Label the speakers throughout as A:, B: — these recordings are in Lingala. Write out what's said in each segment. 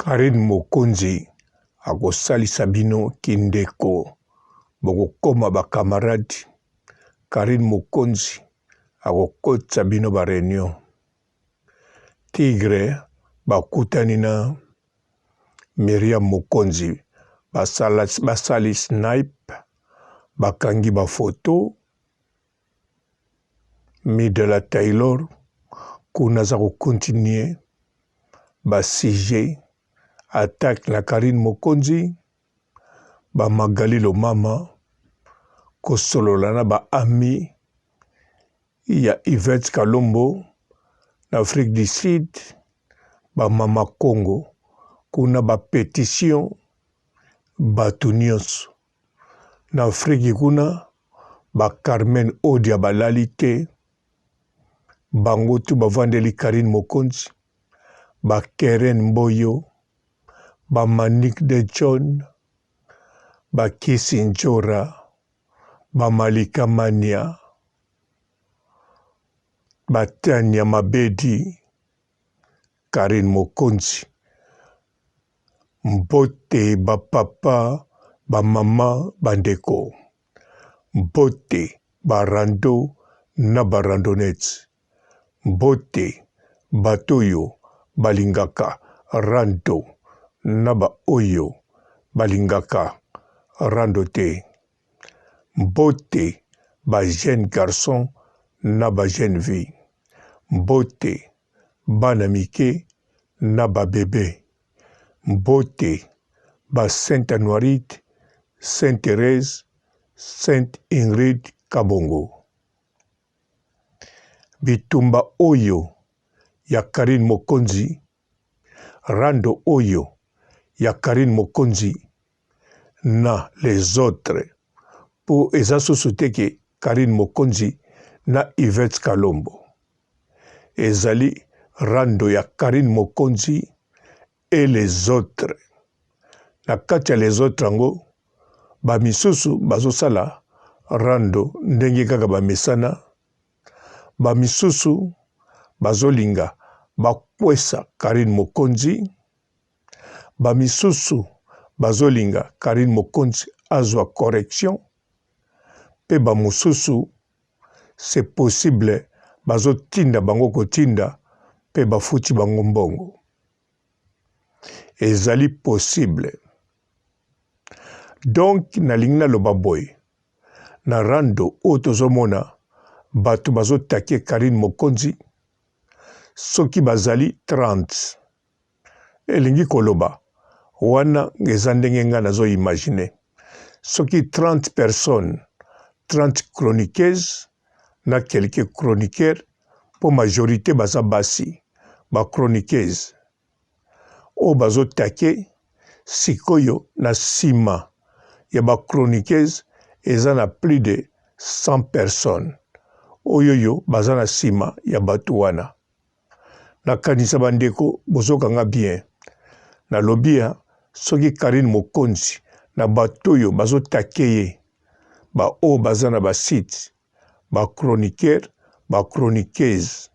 A: Carine Mokonzi akosalisa bino kindeko bokokoma ba camarade Carine Mokonzi akokotisa bino ba reunion Tigre bakutani na Miriam Mokonzi basali snipe bakangi ba photo Midela Taylor kuna aza ko continuer ba sujet attaque na Carine Mokonzi ba Magali Lomama kosolola na ba amis ya Yvette Kalombo na Afrique du Sud ba Mama Kongo kuna ba petition bato nyonso Na Afrique kuna ba Carmen Odia balali te bango tout bavandeli Carine Mokonzi ba Keren Mboyo ba Manick de John ba Kisi Ndjora ba Malika Mania ba Tania Mabedi Carine Mokonzi Mbote ba papa, ba mama, ba ndeko. Mbote ba rando na ba randonnettes. Mbote bato oyo balingaka rando na ba oyo balingaka rando te. Mbote ba jeunes garçons na ba jeunes filles. Mbote bana mike na ba bebe. Mbote ba Sainte Anuarite, Sainte Therèse, Sainte Ingrid Kabongo. Bitumba oyo ya Carine Mokonzi, rando oyo ya Carine Mokonzi na les autres po eza susu te ke Carine Mokonzi na Yvette Kalombo. Ezali rando ya Carine Mokonzi et les autres. Na kati ya les autres yango ba misusu bazosala rando ndenge kaka bamesana, ba misusu bazolinga bakwesa Carine Mokonzi, ba misusu bazolinga Carine Mokonzi azwa correction pe ba mosusu c'est possible bazotinda bango kotinda pe bafuti bango mbongo. Ezali possible. Donc nalingi naloba boye na rando oyo tozomona bato bazotake Carine Mokonzi soki bazali 30 elingi koloba wana eza ndenge ngai nazo imagine soki 30 personnes 30 chroniqueuses na quelques chroniqueurs mpo majorite baza basi ba chroniqueuses oyo bazotake sikoyo na nsima ya ba chroniqueuses eza na plus de 100 personnes oyoyo baza na nsima ya bato wana. Nakanisa ba ndeko bozoka nga bien nalobi ya soki Carine Mokonzi na bato oyo bazo take ye ba oyo baza na ba site ba chroniqueur ba chroniqueuse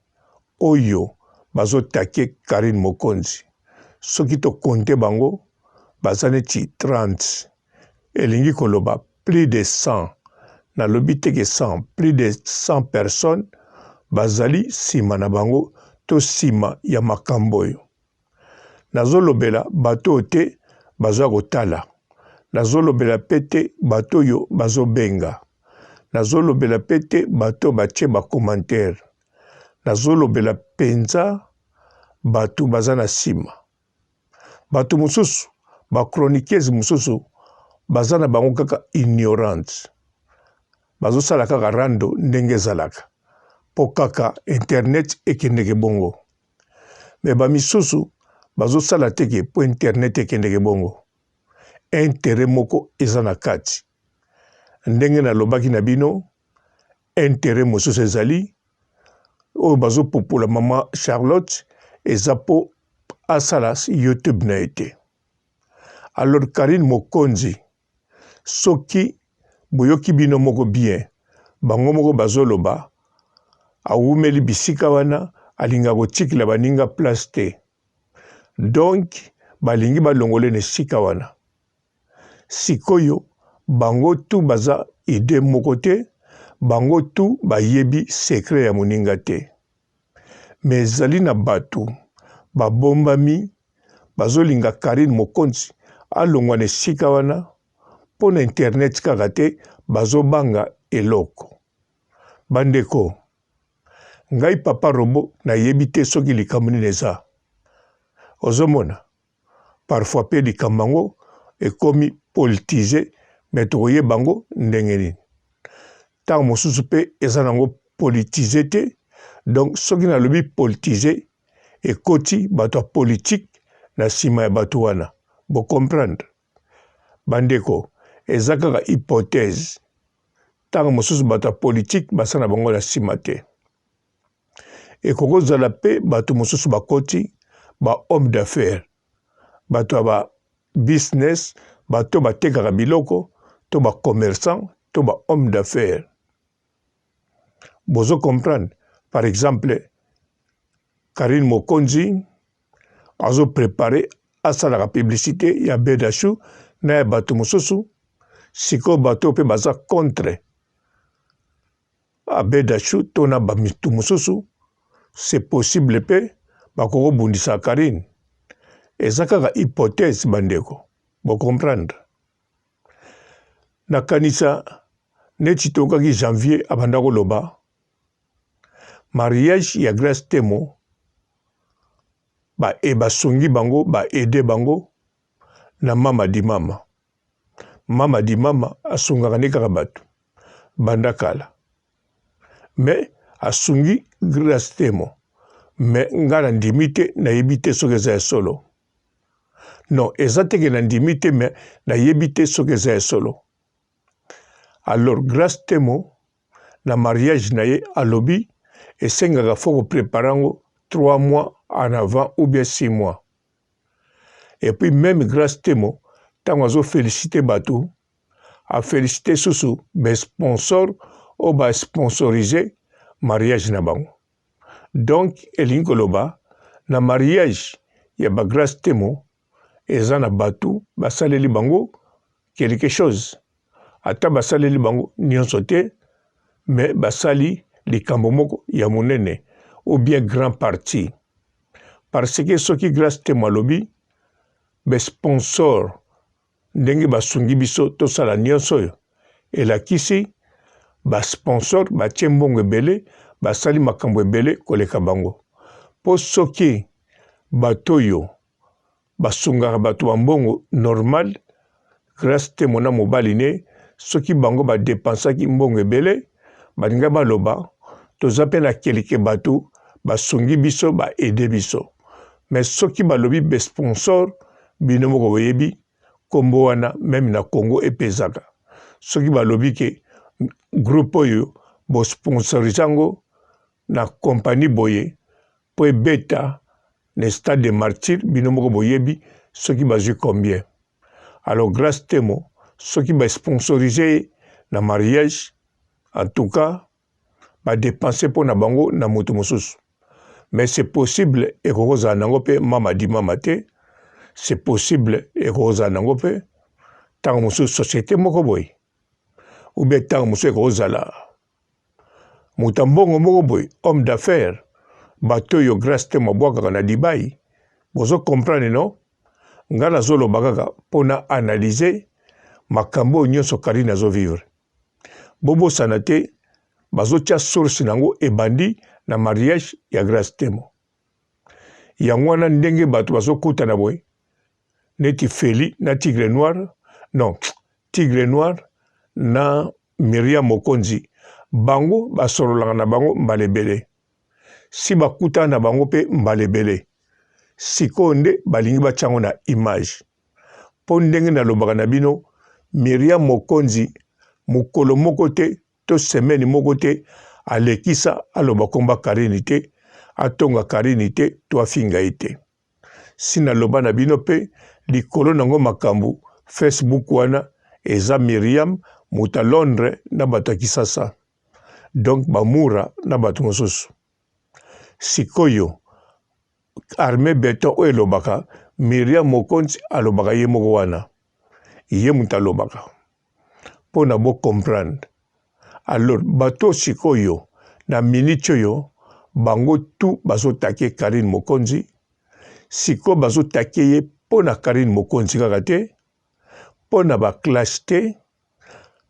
A: oyo bazo take Carine Mokonzi soki to compte bango baza neti 30 elingi koloba plus de 100 nalobi te ke 100 plus de 100 personnes bazali nsima na bango to nsima ya makambo oyo nazolobela bato oyo te baza kotala nazolobela mpe te bato oyo bazobenga nazolobela mpe te bato oyo batie bacommentaire nazolobela mpenza bato baza na nsima Bato mosusu, ba chroniqueuses mosusu baza na bango kaka ignorante, bazosala kaka rando ndenge ezalaka mpo kaka internet ekendeke bongo. Me ba misusu bazosala te ke mpo internet ekendeke bongo, interet moko eza na kati. Ndenge nalobaki na bino, interet mosusu ezali oyo bazopopola mama Charlotte eza mpo asala YouTube na ye te. Alors Carine Mokonzi soki boyoki bino moko bien bango moko bazoloba awumeli bisika wana alinga kotikela baninga place te. Donc. Balingi balongola ye na esika wana. Sikoyo bango tout baza idee moko te, bango tout bayebi secret ya moninga te. Mais ezali na batu babombami bazolinga Carine Mokonzi alongwa na esika wana mpo na internet kaka te, bazobanga eloko. Bandeko, ngai papa robot nayebi te soki likambo nini eza. Ozomona? Parfois pe likambo yango ekomi politise mais tokoyeba yango ndenge nini? Ntango mosusu pe eza nango politise te, donc soki nalobi politise ekoti bato ya politique na nsima ya bato wana, bo comprendre? Bandeko, eza kaka hypothèse. Ntango mosusu bato ya politique baza na bango na nsima te. Ekoki kozala mpe bato mosusu bakoti ba homme d'affaires, bato ya ba business, bato batekaka biloko to ba commerçant to ba homme d'affaires. Bozo comprendre? Par exemple, Carine Mokonzi azo preparer asalaka publicite ya Bedachou na ya bato mosusu. Sikoyo bato mpe baza contre Abedachou to na ba mitu mosusu, c'est possible mpe bakoki kobundisa Carine. Eza kaka hypothèse bandeko, bo comprendre. Nakanisa neti tokaki janvier abanda koloba mariage ya Grace Temo ba e basungi bango ba aider bango na mama di mama. Mama di mama asungaka nde kaka bato banda kala mais asungi Grace Temo mais nga na ndimi te, nayebi te soki eza ya solo. Non, eza te ke na ndimi te mais nayebi te soki eza ya solo. Alors Grace Temo na mariage na ye alobi esengaka faut ko preparer yango 3 mois en avant ou bien 6 mois. Et puis meme Grace Temo tango azo feliciter batu, a feliciter susu ba sponsors oyo ba sponsoriser mariage na bango. Donc elingi koloba na mariage ya ba Grace Temo eza na batu basaleli bango quelque chose, ata basaleli bango nionso te mais basali likambo moko ya monene ou bien grand parti, parce que soki Grace Temo alobi ba sponsors ndenge basungi biso tosala nionso oyo, elakisi ba sponsors batie mbongo ebele, basali makambo ebele koleka bango. Po soki bato oyo basungaka bato ba mbongo normal, Grace Temo na mobali ne, soki bango ba depensaki mbongo ebele, balinga baloba toza pe na quelque bato basungi biso, ba aider biso. Mais soki balobi ba sponsors, bino moko boyebi kombo wana meme na Congo epezaka. Soki balobi ke groupe oyo bo sponsorise yango na compagnie boye po ebeta na stade de martyr, bino moko boyebi soki bazui combien. Alors Grace Temo soki ba sponsorise ye na mariage, en tout cas ba depenser mpo na bango na moto mosusu. Mais c'est possible ekoki kozala nango mpe mama di mama te, c'est possible ekoki kozala nango mpe ntango mosusu société moko boye, ou bien ntango mosusu ekoki kozala moto ya mbongo moko boye, homme d'affaires, bato oyo Grace Temo abwakaka na Dubai. Bozo comprendre non? Nga nazoloba kaka mpo na analyser makambo oyo nyonso Carine azo vivre. Bobosana te bazotia source nango ebandi na mariage ya Grace Temo. Yango wana ndenge bato bazokutana boye neti Feli na Tigre Noir, non Tigre Noir na Miriam Mokonzi, bango basololaka na bango mbala ebele, si bakutana na bango mpe mbala ebele. Sikoyo nde balingi batia yango na image mpo ndenge nalobaka na bino, Miriam Mokonzi mokolo moko te to semaine moko te alekisa aloba komba Carine te, atonga Carine te to afinga ye te. Si naloba na bino pe likolo nango makambu Facebook wana eza Miriam moto ya Londres na bato ya Kisasa donc ba Mura na bato mosusu. Sikoyo armee beton oyo elobaka Miriam Mokonzi alobaka ye moko wana, ye moto alobaka mpo na bo comprendre. Alors bato sikoyo na minute oyo bango tout bazotake Carine Mokonzi, sikoyo bazotake ye mpo na Carine Mokonzi kaka te, mpo na ba clash te,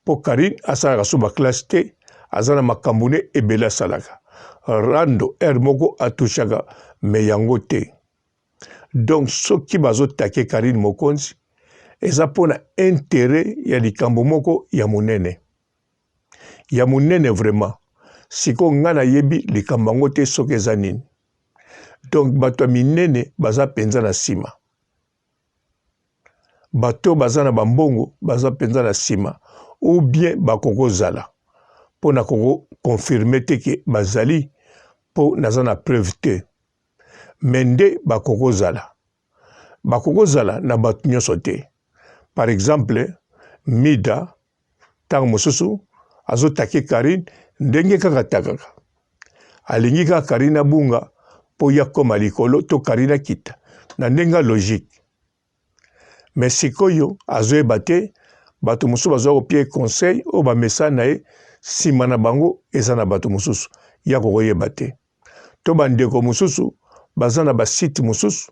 A: mpo Carine asalaka so ba clash te, aza na makambo ne ebele asalaka rando heure moko atushaka me yango te. Donc soki bazo take Carine Mokonzi eza pona interet ya likambo moko ya munene. Ya munene vraiment. Sikoyo nga nayebi likambo yango te soki eza nini. Donc bato ya minene baza penza na sima. Bato oyo baza na ba mbongo baza penza na sima ou bien bakoki kozala po nakoki ko confirmer te ke bazali po naza na preuve te. Mais nde bakoki kozala. Bakoki kozala na bato nyonso te. Par exemple, Mida ntango mosusu azotake Carine ndenge kaka atakaka. Alingi kaka Carine abunga mpo ye akoma likolo to Carine akita na ndenge ya logique. Mais sikoyo azoyeba te bato mosusu bazwa kopia ye conseil oyo bamesana na ye nsima na bango eza na bato mosusu ye akokoyeba te. To ba ndeko mosusu baza na ba site mosusu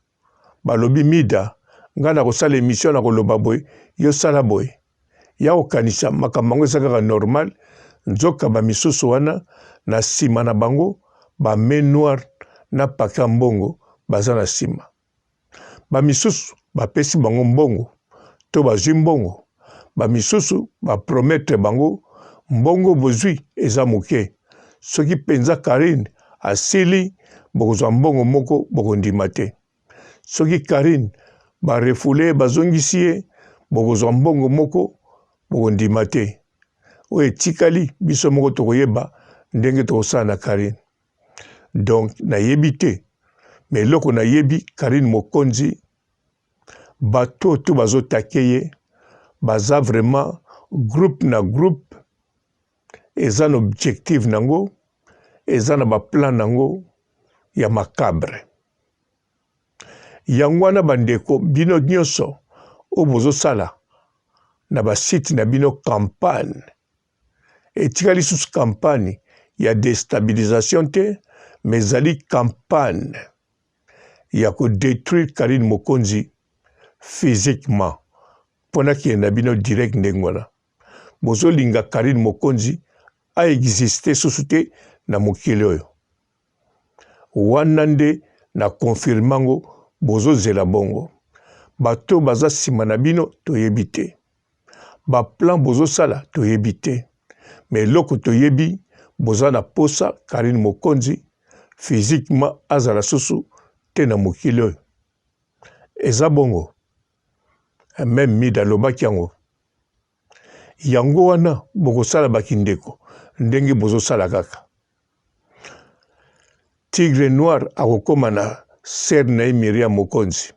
A: balobi mida ngai nakosala emission nakoloba boye yo sala boye ya kokanisa makambo yango eza kaka normal nzoka ba misusu wana na nsima na bango ba main noire na pake ya mbongo baza na nsima. Ba misusu bapesi bango mbongo to bazwi mbongo, ba misusu ba promettre bango mbongo bozwi eza moke, soki penza Carine asili bokozwa mbongo moko bokondima te, soki Carine ba refoule ye bazongisi ye bokozwa mbongo moko bokondima te, oyo etikali biso moko tokoyeba ndenge tokosala na Carine. Donc nayebi te mais eloko nayebi Carine Mokonzi bato oyo tout bazo take ye baza vraiment groupe na groupe eza na objectif nango eza na ba plan nango ya macabre. Yango wana bandeko bino nyonso oyo bozosala na ba site na bino campagne Etikali lisusu campagne ya destabilisation te mais ezali campagne ya ko detruire Carine Mokonzi physiquement mpo nakende na bino direct ndenge wana. Bozolinga Carine Mokonzi a exister susu te na mokili oyo. Wana nde na confirme yango bozozela bongo. Bato baza nsima na bino toyebi te. Ba plan bozosala toyebi te. Mais eloko toyebi boza na posa Carine Mokonzi physiquement azala susu te na mokili oyo. Eza bongo. Meme Mida alobaki yango. Yango wana bokosala ba kindeko ndenge bozosala kaka. Tigre noir akokoma na sœur na ye Miriam Mokonzi.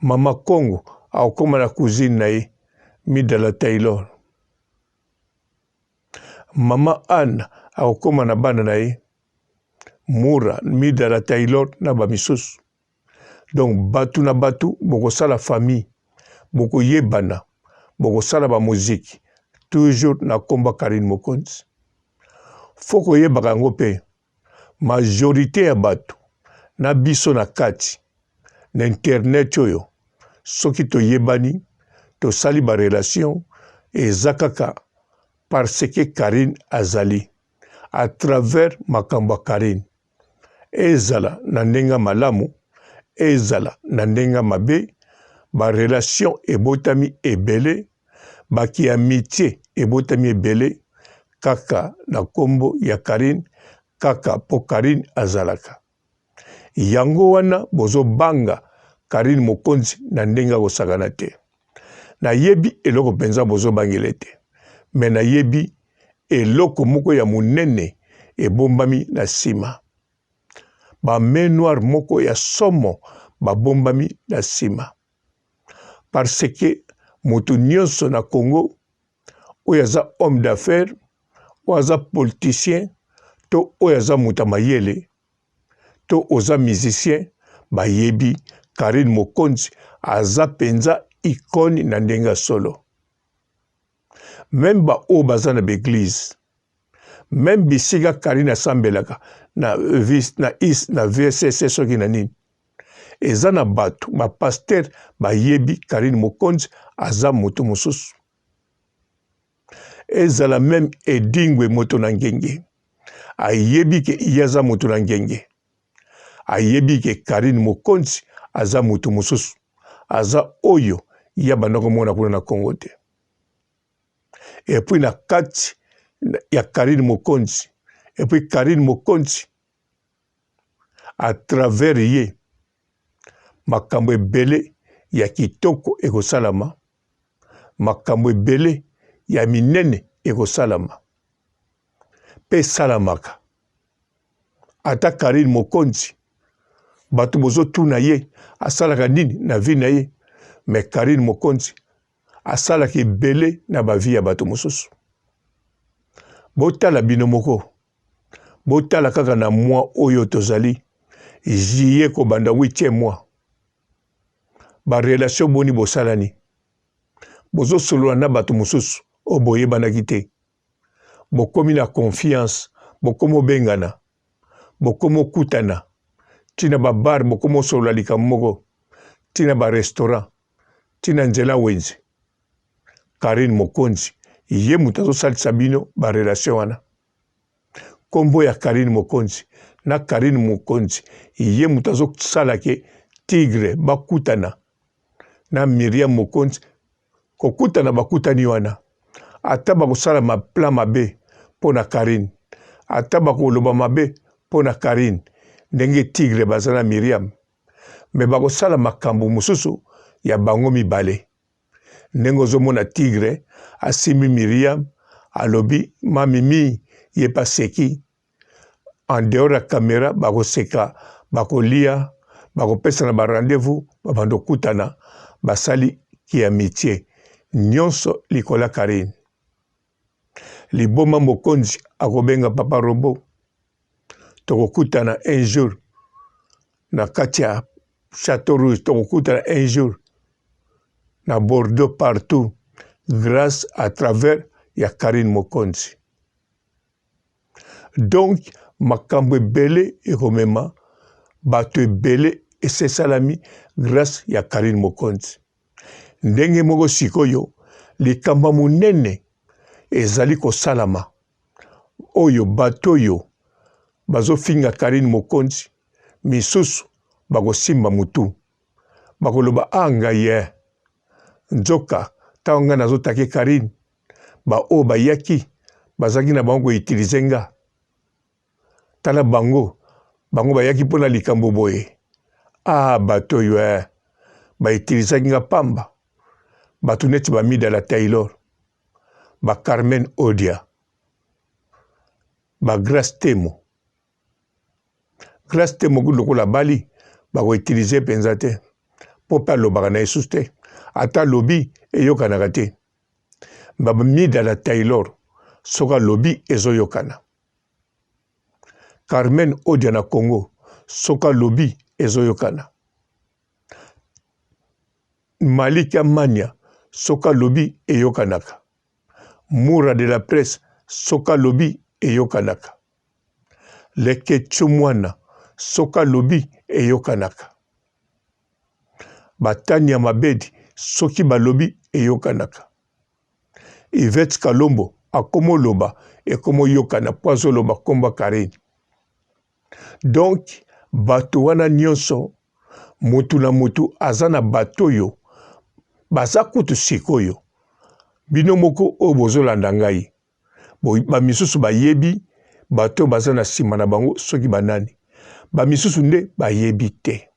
A: Mama Kongo akokoma na cousine na ye Mida la Taylor. Mama Anne akokoma na bana na ye Mura, Mida la Taylor na ba misusu. Donc batu na batu bokosala famille, bokoyebana, bokosala ba moziki toujours na kombo ya Carine Mokonzi. Faut koyebaka yango pe majorite ya batu na biso na kati na internet oyo soki toyebani tosali ba relation eza kaka parce que Carine azali à travers makambo ya Carine. Ezala na ndenge ya malamu, ezala na ndenge ya mabe, ba relations ebotami ebele, ba ki amities ebotami ebele kaka na kombo ya Carine, kaka po Carine azalaka. Yango wana bozo banga Carine Mokonzi na ndenge ya kosakana te. Nayebi eloko penza bozo bangela ye te, mais nayebi eloko moko ya monene ebombami na sima. Ba main noire moko ya somo babombami na sima. Parce que moto nyonso na Congo oyo aza homme d'affaires, oyo aza politicien to oyo aza moto ya mayele to oza musicien, Bayebi Carine Mokonzi aza penza icone na ndenge ya solo. Meme ba oyo baza na ba eglise, meme bisika Carine asambelaka na vis na is na VCC soki na nini, eza na bato ba pasteur bayebi Carine Mokonzi aza moto mosusu. Ezala meme Edingwe moto na ngenge ayebi ke ye aza moto na ngenge, ayebi ke Carine Mokonzi aza moto mosusu, aza oyo ye abanda komona kuna na Congo te. Et puis na kati ya Carine Mokonzi, et puis Carine Mokonzi à travers ye makambo ebele ya kitoko ekosalama, makambo ebele ya minene ekosalama pe esalamaka. Ata Carine Mokonzi bato bozotuna ye asalaka nini na vie na ye, mais Carine Mokonzi asalaka ebele na ba vie ya bato mosusu. Botala bino moko, botala kaka na mois oyo tozali juillet kobanda 8e mois, ba relation boni bosalani, bozosolola na bato mosusu oyo boyebanaki te, bokomi na confiance, bokomi obengana, bokomi okutana ti na ba bar, bokomi osolola likambo moko ti na ba restaurant, ti na nzela wenze. Carine Mokonzi ye moto azosalisa bino ba relation wana. Kombo ya Carine Mokonzi na Carine Mokonzi ye moto azosala ke Tigre bakutana na Miriam Mokonzi. Kokutana bakutani wana, ata bakosala ma plan mabe mpo na Carine, ata bakoloba mabe mpo na Carine ndenge Tigre baza na Miriam, me bakosala makambo mosusu ya bango mibale. Ndenge ozomona Tigre asimbi Miriam alobi ma Mimi, ye pe aseki en dehors ya camera, bakoseka, bakolia, bakopesana ba rendez-vous, babanda kokutana, basali ki amitie nyonso likolo ya Carine. Liboma mokonzi akobenga papa robot, tokokutana un jour na kati ya Chateau Rouge, tokokutana un jour na Bordeaux, partout grâce à travers ya Carine Mokonzi. Donc makambo ebele ekomema bato ebele esesalami grâce ya Carine Mokonzi. Ndenge moko sikoyo likambo ya monene ezali kosalama oyo bato oyo bazofinga Carine Mokonzi misusu bakosimba mutu bakoloba a ah, ngai eh nzoka ntango ngai nazotake Carine ba oyo bayaki bazalaki na bango ko utiliser nga tala bango bango bayaki mpo na likambo boye ah bato oyo eh ba utilisaki nga pamba bato neti ba Mida la Taylor ba Carmen Odia ba Grace Temo Grace Temo kutu lokola abali bako utiliser mpenza te mpo mpe alobaka na ye susu te ata alobi eyokanaka te ba Mida la Taylor soki alobi ezoyokana Carmen Odia na Congo soki alobi ezoyokana Malika Mania soki alobi eyokanaka Mura de la presse soki alobi eyokanaka Leketshou Mwana soki alobi eyokanaka Ba Tania Mabedi soki balobi eyokanaka. Yvette Kalombo akomo loba ekomo yokana po azoloba kombo ya Carine. Donc bato wana nyonso mutu na mutu aza na bato oyo baza kutu sikoyo bino moko oyo bozolanda ngai ba misusu bayebi bato oyo baza na nsima na bango soki banani ba misusu nde bayebi te.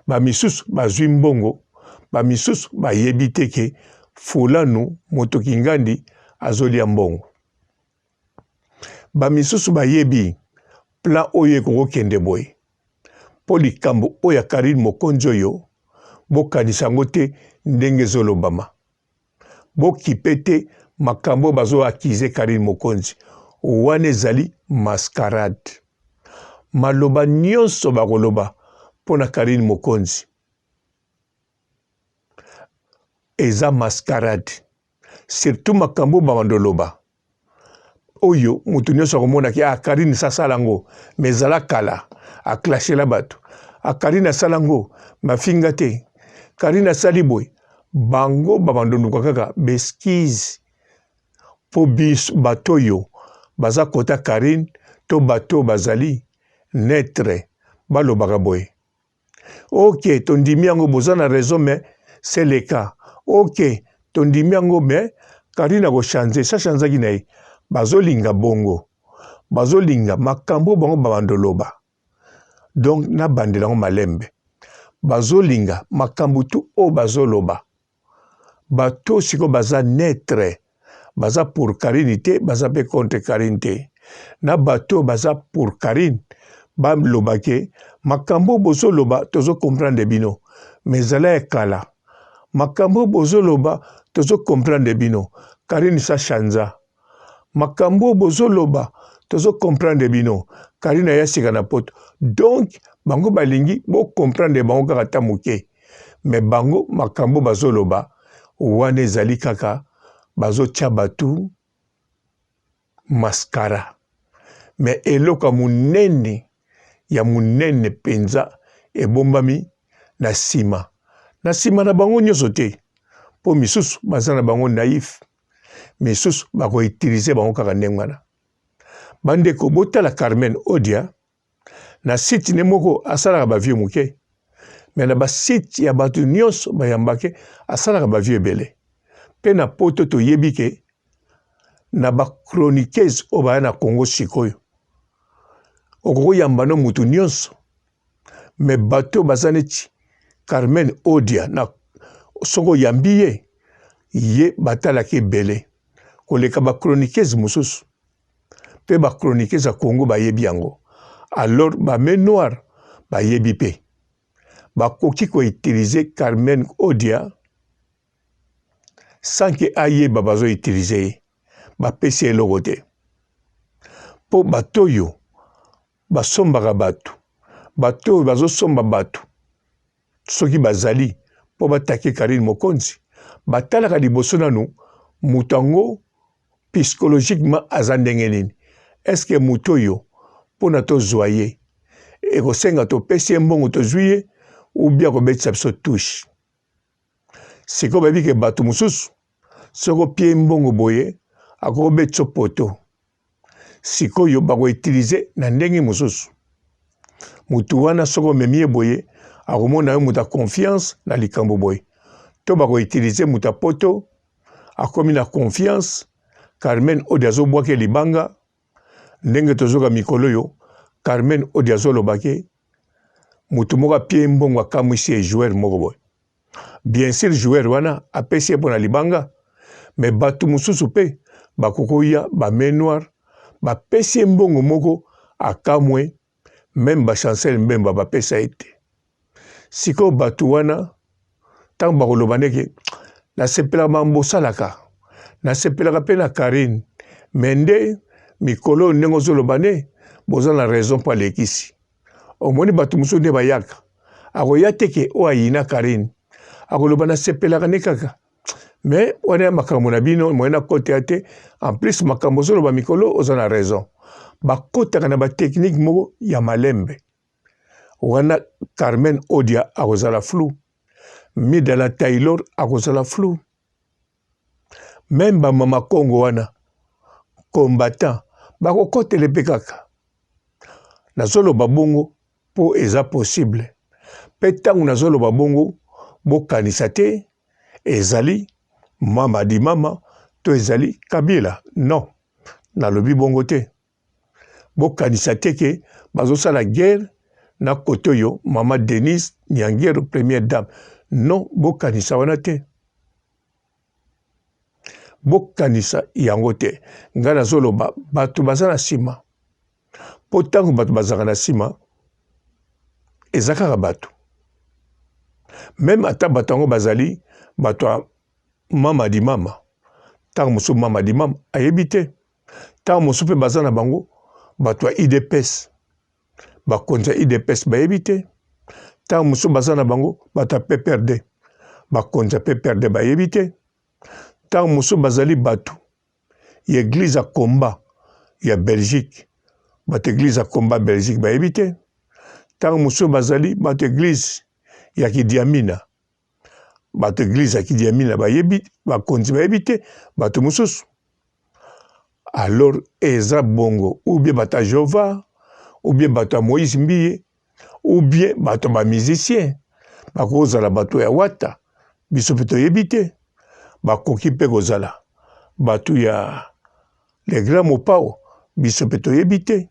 A: Ba misusu bazui mbongo, ba misusu bayebi te ke fulanu moto kingandi azolia mbongo. Ba misusu bayebi plan oyo ekokokende boye po likambo oyo ya Carine Mokonzi oyo bokanisa yango te ndenge ezolobama. Bokipe te makambo oyo bazo accuser Carine Mokonzi wana ezali mascarade. Maloba nionso bakoloba. mpo na Carine Mokonzi eza mascarade surtout makambo babanda oloba oyo moto nyonso akomona ke ah, Carine sasala yango mais ezala kala aklashela bato ah, Carine asala yango mafinga te Carine asali boye bango babanda oluka kaka beskize mpo biso bato oyo baza kota Carine to bato oyo bazali netre balobaka boye Ok tondimi yango boza na raison mais c'est le cas ok tondimi yango mais Carine ako change sa changeaki na ye bazolinga bongo bazolinga makambo bango babanda oloba donc nabandela yango malembe bazolinga makambo tu oyo bazoloba Bato oyo sikoyo baza neutre, baza pour Carine te, baza pe contre Carine te. Na bato oyo baza pour Carine, baloba ke makambo oyo bozoloba tozo comprendre bino, mais ezala ya kala. Makambo oyo bozoloba tozo comprendre bino, Carine sa chanza. Makambo oyo bozoloba tozo comprendre bino, Carine aya sika na poto. Donc bango balingi bo comprendre bango kaka ata moke. Mais bango makambo bazoloba wana ezali kaka bazotia batu mascara mais eloko ya monene ya monene mpenza ebombami na nsima na nsima na bango nyonso te mpo misusu baza na bango naif misusu bakoutilize bango kaka ndenge wana bandeko botala Carmen Odia na site ne moko asalaka ba vieux moke mais na ba site ya bato nyonso bayambake asalaka ba vieux ebele mpe na poto toyebi ke na ba chroniqueuse oyo baya na Congo sikoyo okoki koyamba no moto nyonso mais bato baza neti Carmen Odia na soki oyambi ye ye batalaka ebele koleka ba chroniqueuse mosusu pe ba chroniqueurs ya Congo bayebi yango alors ba main noire bayebi pe bakoki ko utiliser Carmen Odia sans que ayeba bazo utiliser ye bapesi ye eloko te po bato oyo basombaka bato bato oyo bazosomba bato soki bazali mpo batake Carine Mokonzi batalaka liboso nanu moto yango psychologiquement aza ndenge nini est ce que moto oyo mpo na tozwa ye ekosenga topesi ye mbongo tozwi ye ou bien akobetisa biso touche sikoyo bayebi ke bato mosusu soki opie mbongo boye akobetisa poto sikoyo bako utiliser na ndenge mosusu motu wana soki omemi ye boye akomona yo moto ya confiance na likambo boye to bako utiliser moto ya poto akomi na confiance Carmen Odi azobwaka libanga ndenge tozoka mikolo oyo Carmen Odi azoloba ke motu moko apie mbongo akamwisi ye joueur moko boye Bien sur joueur wana apesi ye pona libanga mais batu mosusu pe bakokoya ba main noire bapesi ye mbongo moko akamwe meme ba Chancel Mbemba bapesa ye te. Sikoyo batu wana ntango bakoloba ndeke nasepelaka makambo osalaka nasepelaka mpe na Carine mais nde mikolo oyo ndenge ozoloba nde boza na raison mpo alekisi omoni bato mosusu nde bayaka akoya te ke oyo ayina Carine akoloba nasepelaka nde kaka mais wana ya makambo na bino moye nakota ya te en plus makambo ozoloba mikolo oza na raison bakotaka na batechnique moko ya malembe wana Carmen Odia akozala flou Midala Taylor akozala flou meme ba mama Kongo wana combattant bakokotele mpe kaka nazoloba bongo mpo eza possible mpe ntango nazoloba bongo bokanisa te ezali mama di mama to ezali Kabila non nalobi bongo te bokanisa te ke bazosala guerre na kote oyo mama Denise Nyangero première dame non bokanisa wana te bokanisa yango te ngai nazoloba bato baza na nsima mpo ntango bato bazalaka na nsima eza kaka bato meme ata bato yango bazali bato ya mama di mama ntango mosusu mama di mama ayebi te ntango mosusu mpe baza na bango bato ya idps bakonzi ya idps bayebi te. Ntango mosusu baza na bango bato ya PPRD, bakonzi ya PPRD bayebi te. Ntango mosusu bazali bato ya eglise ya combat ya Belgique, bato eglise ya combat Belgique bayebi te. Ntango mosusu bazali bato eglise ya Kidiamina, bato eglise ya Kidiamina bayebi, bakonzi bayebi te, bato mosusu. Alors eza bongo, ou bien bato ya Jehovah, ou bien bato ya Moïse Mbiye, ou bien bato ya ba musiciens, bakozala bato ya Wata, biso mpe toyebi te. Bakoki mpe kozala bato ya le grand Mopao, biso mpe toyebi te.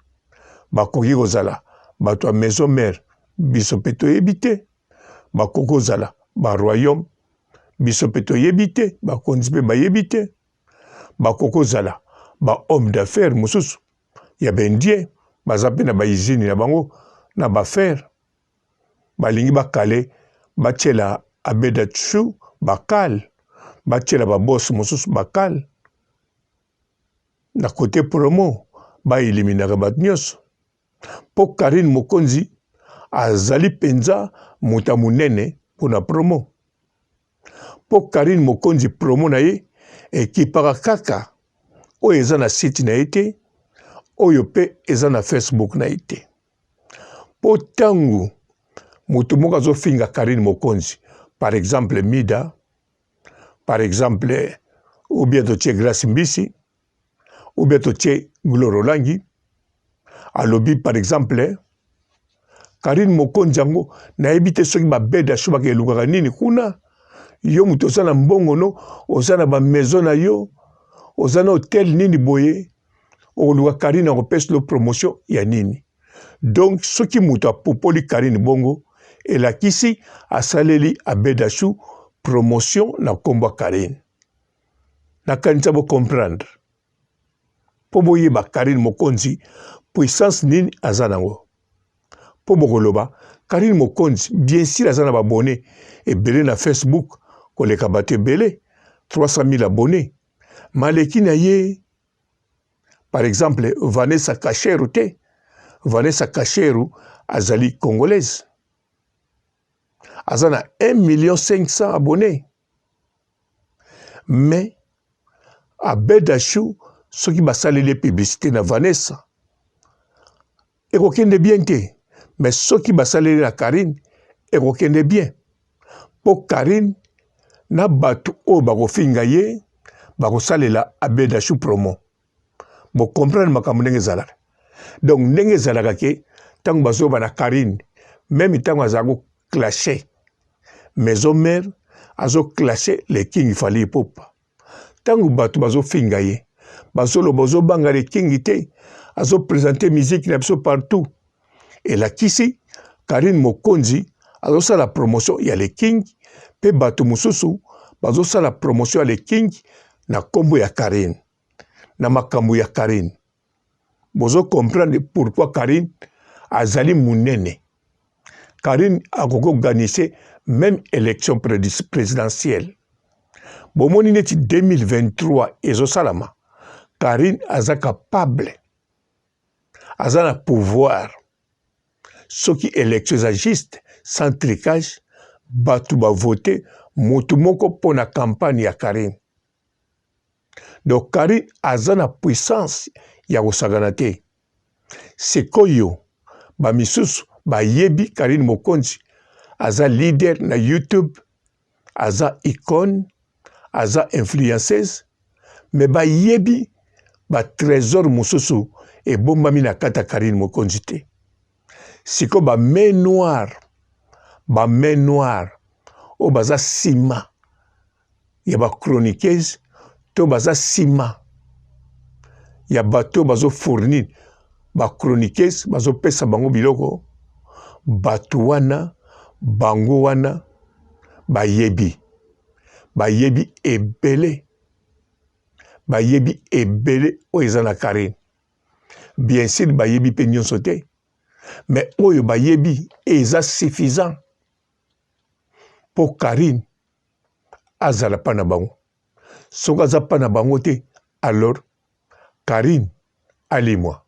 A: Bakoki kozala bato ya maison mère, biso mpe toyebi te. Bakoki kozala ba royaume, biso mpe toyebi te, bakonzi mpe bayebi te. Bakoki kozala ba homme d'affaires mosusu ya ba indien, baza mpe na ba usine na bango na ba fer, balingi bakale batiela Abeda Chou bakale, batiela ba boss mosusu bakale na kote promo, ba eliminaka bato nyonso mpo Carine Mokonzi azali mpenza moto ya monene mpo na promo. Mpo Carine Mokonzi promo na ye ekipaka kaka oyo eza na site na ye te, oyo mpe eza na Facebook na ye te. Mpo ntango moto moko azofinga Carine Mokonzi, par exemple Mida, par exemple ou bien totie Grace Mbisi, ou bien totie Gloire Olangi, alobi par exemple Carine Mokonzi yango nayebi te soki ba beda so bakelukaka nini kuna. Yo moto oza na mbongo no, oza na ba maison na yo, oza na hotel nini boye, okoluka Carine akopesa yo promotion ya nini? Donc soki moto apupoli Carine bongo, elakisi asaleli Abeda Chou promotion na kombo ya Carine. Nakanisa bo comprendre mpo boyeba Carine Mokonzi puissance nini aza nango. Mpo bokoloba Carine Mokonzi bien sûr aza na ba abonnes ebele na Facebook koleka bato ebele, 300 000 abonnes, maleki na ye par exemple Vanessa Kasheru te. Vanessa Kasheru azali congolaise, aza na 1 million 500 abonnes, mais Abed Achou soki basaleli ye publicité na Vanessa ekokende bien te, mais soki basaleli na Carine ekokende bien, po Carine na bato oyo bakofinga ye bakosalela Abed Achou promo. Bo comprendre makambo ndenge ezalaka. Donc ndenge ezalaka ke ntango bazoba na Carine, meme ntango azala ko clasher Maison Mère, azo clasher le King Fally Ipupa, ntango bato bazofinga ye bazoloba ozobanga le King te, azo presenter musique na biso partout, elakisi Carine Mokonzi azosala promotion ya le King, mpe bato mosusu bazosala promotion ya le King na kombo ya Carine, na makambo ya Carine. Bozo comprendre pourquoi Carine azali munene. Carine akoki organiser même élection présidentielle. Bomoni neti 2023 ezosalama, Carine aza capable, aza na pouvoir. Soki élection eza juste, sans trucage, bato bavote motu moko mpo na campagne ya Carine. Donc Carine aza na puissance ya kosakana te. Sikoyo ba misusu bayebi Carine Mokonzi aza leader na YouTube, aza icone, aza influenceuse, mais bayebi ba tresor mosusu ebombami na kati ya Carine Mokonzi te. Sikoyo ba main noire, ba main noire oyo baza sima ya ba chroniqueuse to baza sima ya bato oyo bazo fournir ba chroniqueuse, bazopesa bango biloko, bato wana bango wana bayebi, bayebi ebele, bayebi ebele oyo eza na Carine. Bien sûr bayebi pe nyonso te, mais oyo bayebi eza suffisant po Carine azala pa na bango. Soki aza pa na bango te, alors Carine alimwa.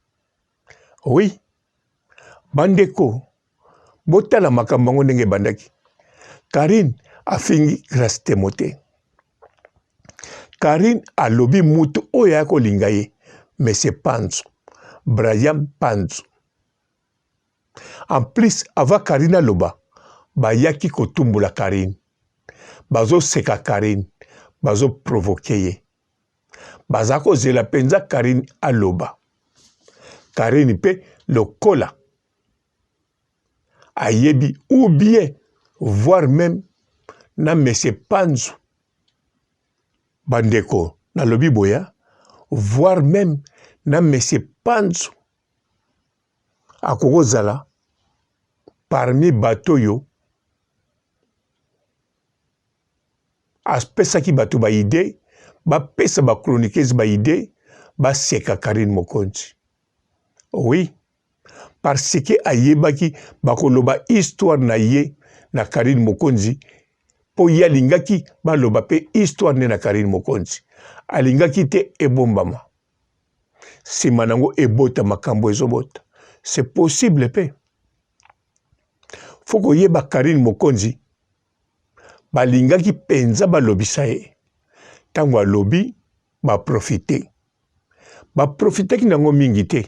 A: Oui, bandeko, Botala makambo yango ndenge ebandaki. Carine afingi Grace Temo te. Carine alobi mutu oyo aya kolinga ye Monsieur Panzu, Brian Panzu. En plus avant Carine aloba bayaki kotumbola Carine, bazoseka Carine, bazo provoquer ye. Baza kozela penza Carine aloba. Carine pe lokola ayebi ou bien voire meme na monsieur Panzu bandeko nalobi boya voire meme na monsieur Panzu akokozala parmi bato oyo apesaki bato ba idee bapesa ba chroniqueuse ba idee baseka Carine Mokonzi oui parce que ayebaki bakoloba histoire na ye na Carine Mokonzi mpo ye alingaki baloba mpe histoire nde na Carine Mokonzi alingaki te ebombama nsima nango ebota makambo ezobota c'est possible mpe fo koyeba Carine Mokonzi balingaki mpenza balobisa ye ntango alobi baprofite baprofitaki nango mingi te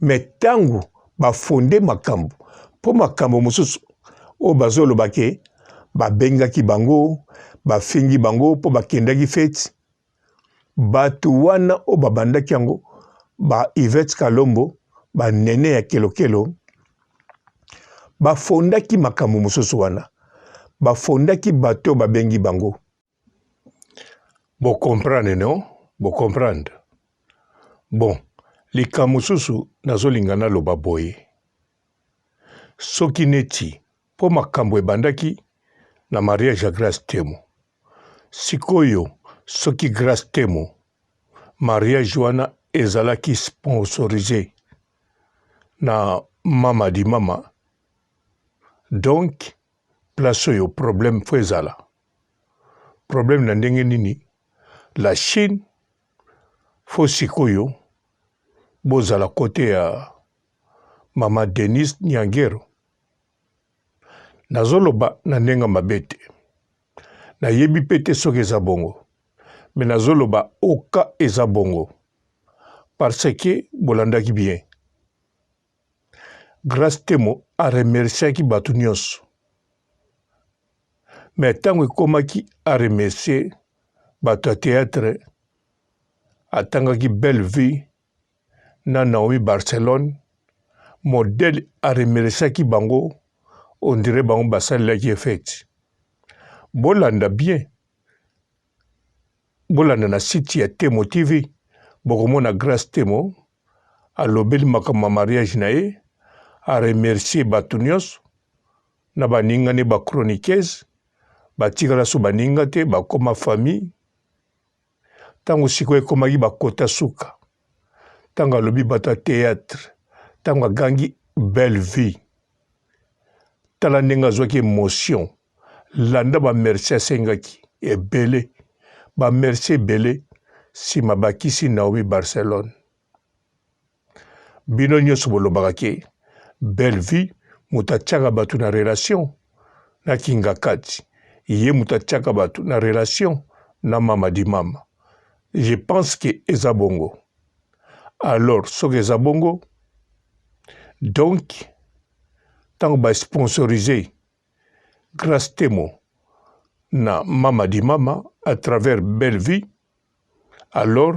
A: me ntango bafonde makambo mpo makambo mosusu oyo bazoloba ke babengaki bango bafingi bango mpo bakendaki feti bato wana oyo babandaki yango ba Yvette Kalombo ba nene ya kelokelo bafondaki makambo mosusu wana bafondaki bato oyo babengi bango Bo comprendre non? Bo comprendre? Bon, likambo mosusu nazolinga naloba boye. Soki neti mpo makambo ebandaki na mariage ya Grace Temo. Sikoyo soki Grace Temo mariage wana ezalaki sponsorise na mama di mama donc place oyo problème faut ezala. Problème na ndenge nini? La Chine faut sikoyo bozala kote ya mama Denise Niangero. Nazoloba na ndenge mabe te, nayebi pe te soki eza bongo, me nazoloba oka eza bongo parce que bolandaki bien. Grace Temo a remerciaki bato nyonso me ntango ekomaki a remercier bato ya theatre atangaki belle vie na Naomi Barcelone modèle a remerciaki bango on dirait bango basalelaki ye fete bolanda bien bolanda na site ya Temo TV bokomona Grace Temo alobeli makambo ya mariage na ye a remercier bato nyonso na baninga ne ba chroniqueuse batikala so baninga te bakoma famille ntango sikoyo ekomaki bakota suka ntango alobi bato ya théâtre ntango agangi belle vie tala ndenge azwaki emotion landa ba merci asengaki ebele ba merci ebele nsima bakisi Naomi Barcelone bino nyonso bolobaka ke belle vie moto atiaka bato na relation na kingakati ye moto atiaka bato na relation na mama di mama je pense ke eza bongo alors soki eza bongo donc ntango basponsorise Grace Temo na Mama di Mama à travers Belle Vie alors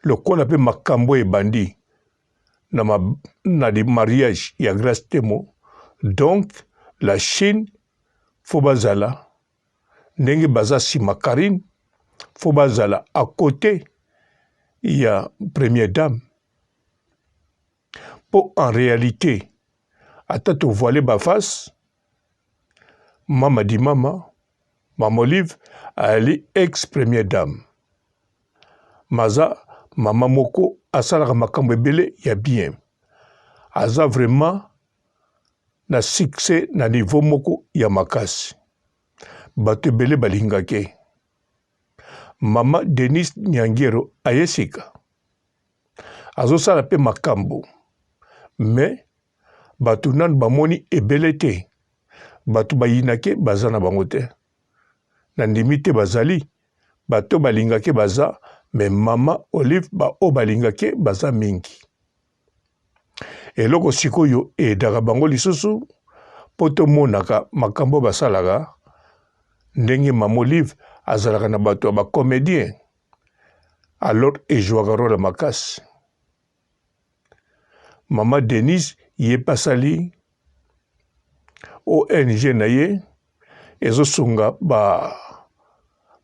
A: lokola pe makambo ebandi na, ma, na di mariage ya Grace Temo donc la Chine faut bazala ndenge baza sima Carine faut bazala à côté ya première dame Po en realite ata to voile ba face mama di mama mama olive ayali ex première dame maza mama moko asalaka makambo ebele ya bien aza vraiment na succès na niveau moko ya makasi bato ebele balingaki ye mama Denise Nyangero aye sika azosala pe makambu mais. Bato nanu bamoni ebele te. Bato bayinake baza na bango te. Nandimi te bazali. Bato balingake baza, mais mama Olive ba oyo balingake baza mingi. Eloko sikoyo eedaka bango lisusu mpo tomonaka makambo basalaka ndenge mama Olive azalaka na bato ya ba comedien alors ejouaka role ya makasi. Mama Denise ye mpe asali ONG na ye ezosunga ba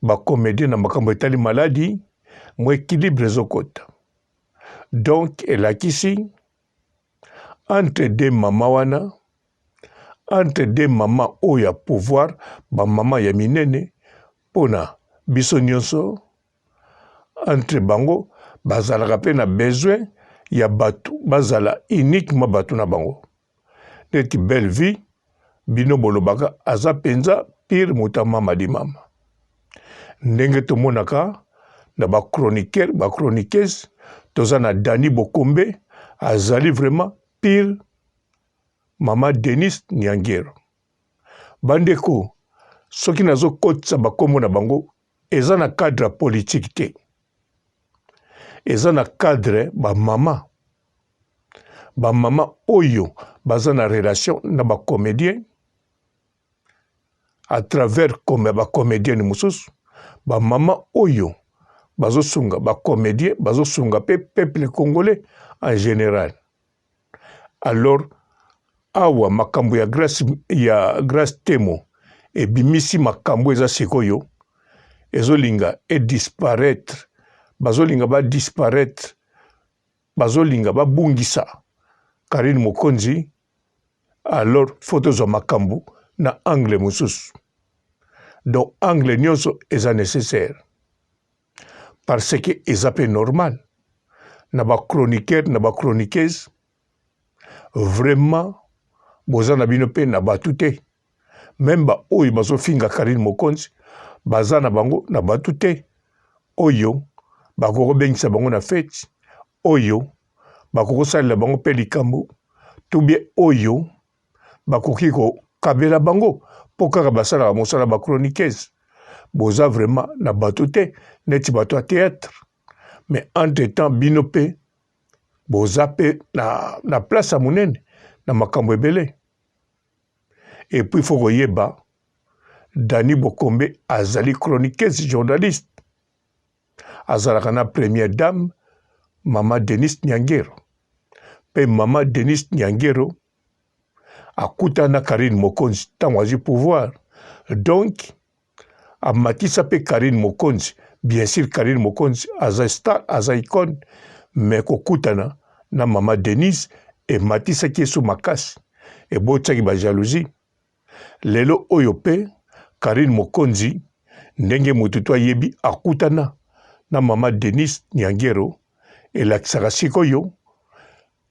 A: ba comedien na makambo etali maladi mwa equilibre ezokota. Donc elakisi entre deux mama wana entre deux mama oyo ya pouvoir ba mama ya minene mpona biso nyonso entre bango bazalaka mpe na besoin ya bato bazala uniquement bato na bango neti belle vie bino bolobaka aza mpenza pire moto ya mama di mama ndenge tomonaka na ba chroniqueur ba chroniqueuse toza na Dani Bokombe azali vraiment pire mama Denis Niangero bandeko soki nazokotisa bakombo na bango eza na cadre ya politique te eza na cadre ba mama ba mama oyo baza na relation na ba comedien à travers comme ba comedienne mosusu ba mama oyo bazosunga ba comedien bazosunga pe peuple congolais en général alors awa makambo ya grace ya grace temo ebimisi makambo eza sikoyo ezolinga e disparaître bazolinga ba disparaître bazolinga babungisa Carine Mokonzi alors faut tozwa makambo na angle mosusu donc angle nyonso eza nécessaire parce que eza mpe normal na ba chroniqueur na ba chroniqueuse vraiment boza na bino mpe na bato te meme baoyo bazofinga Carine Mokonzi baza na bango na bato te oyo bakoki kobengisa bango na feti oyo bakoki kosalela bango mpe likambo to bien oyo bakoki kokabela bango mpo kaka basalaka mosala ba chroniqueuse boza vraiment na bato te neti bato ya théâtre mais entre temps bino mpe boza mpe na, na place ya monene na makambo ebele et puis faut koyeba Dani Bokombe azali chroniqueuse journaliste azalaka na première dame mama Denise Nyangero mpe mama Denise Nyangero akutana na Carine Mokonzi ntango azwi pouvoir donc amatisa mpe Carine Mokonzi bien sûr Carine Mokonzi aza star aza icone mais kokutana na mama Denise ematisaki ye so makasi ebotisaki ba jalousie Lelo oyo pe Carine Mokonzi ndenge mutu to ayebi akutana na mama Denise Niangero elakisaka sikoyo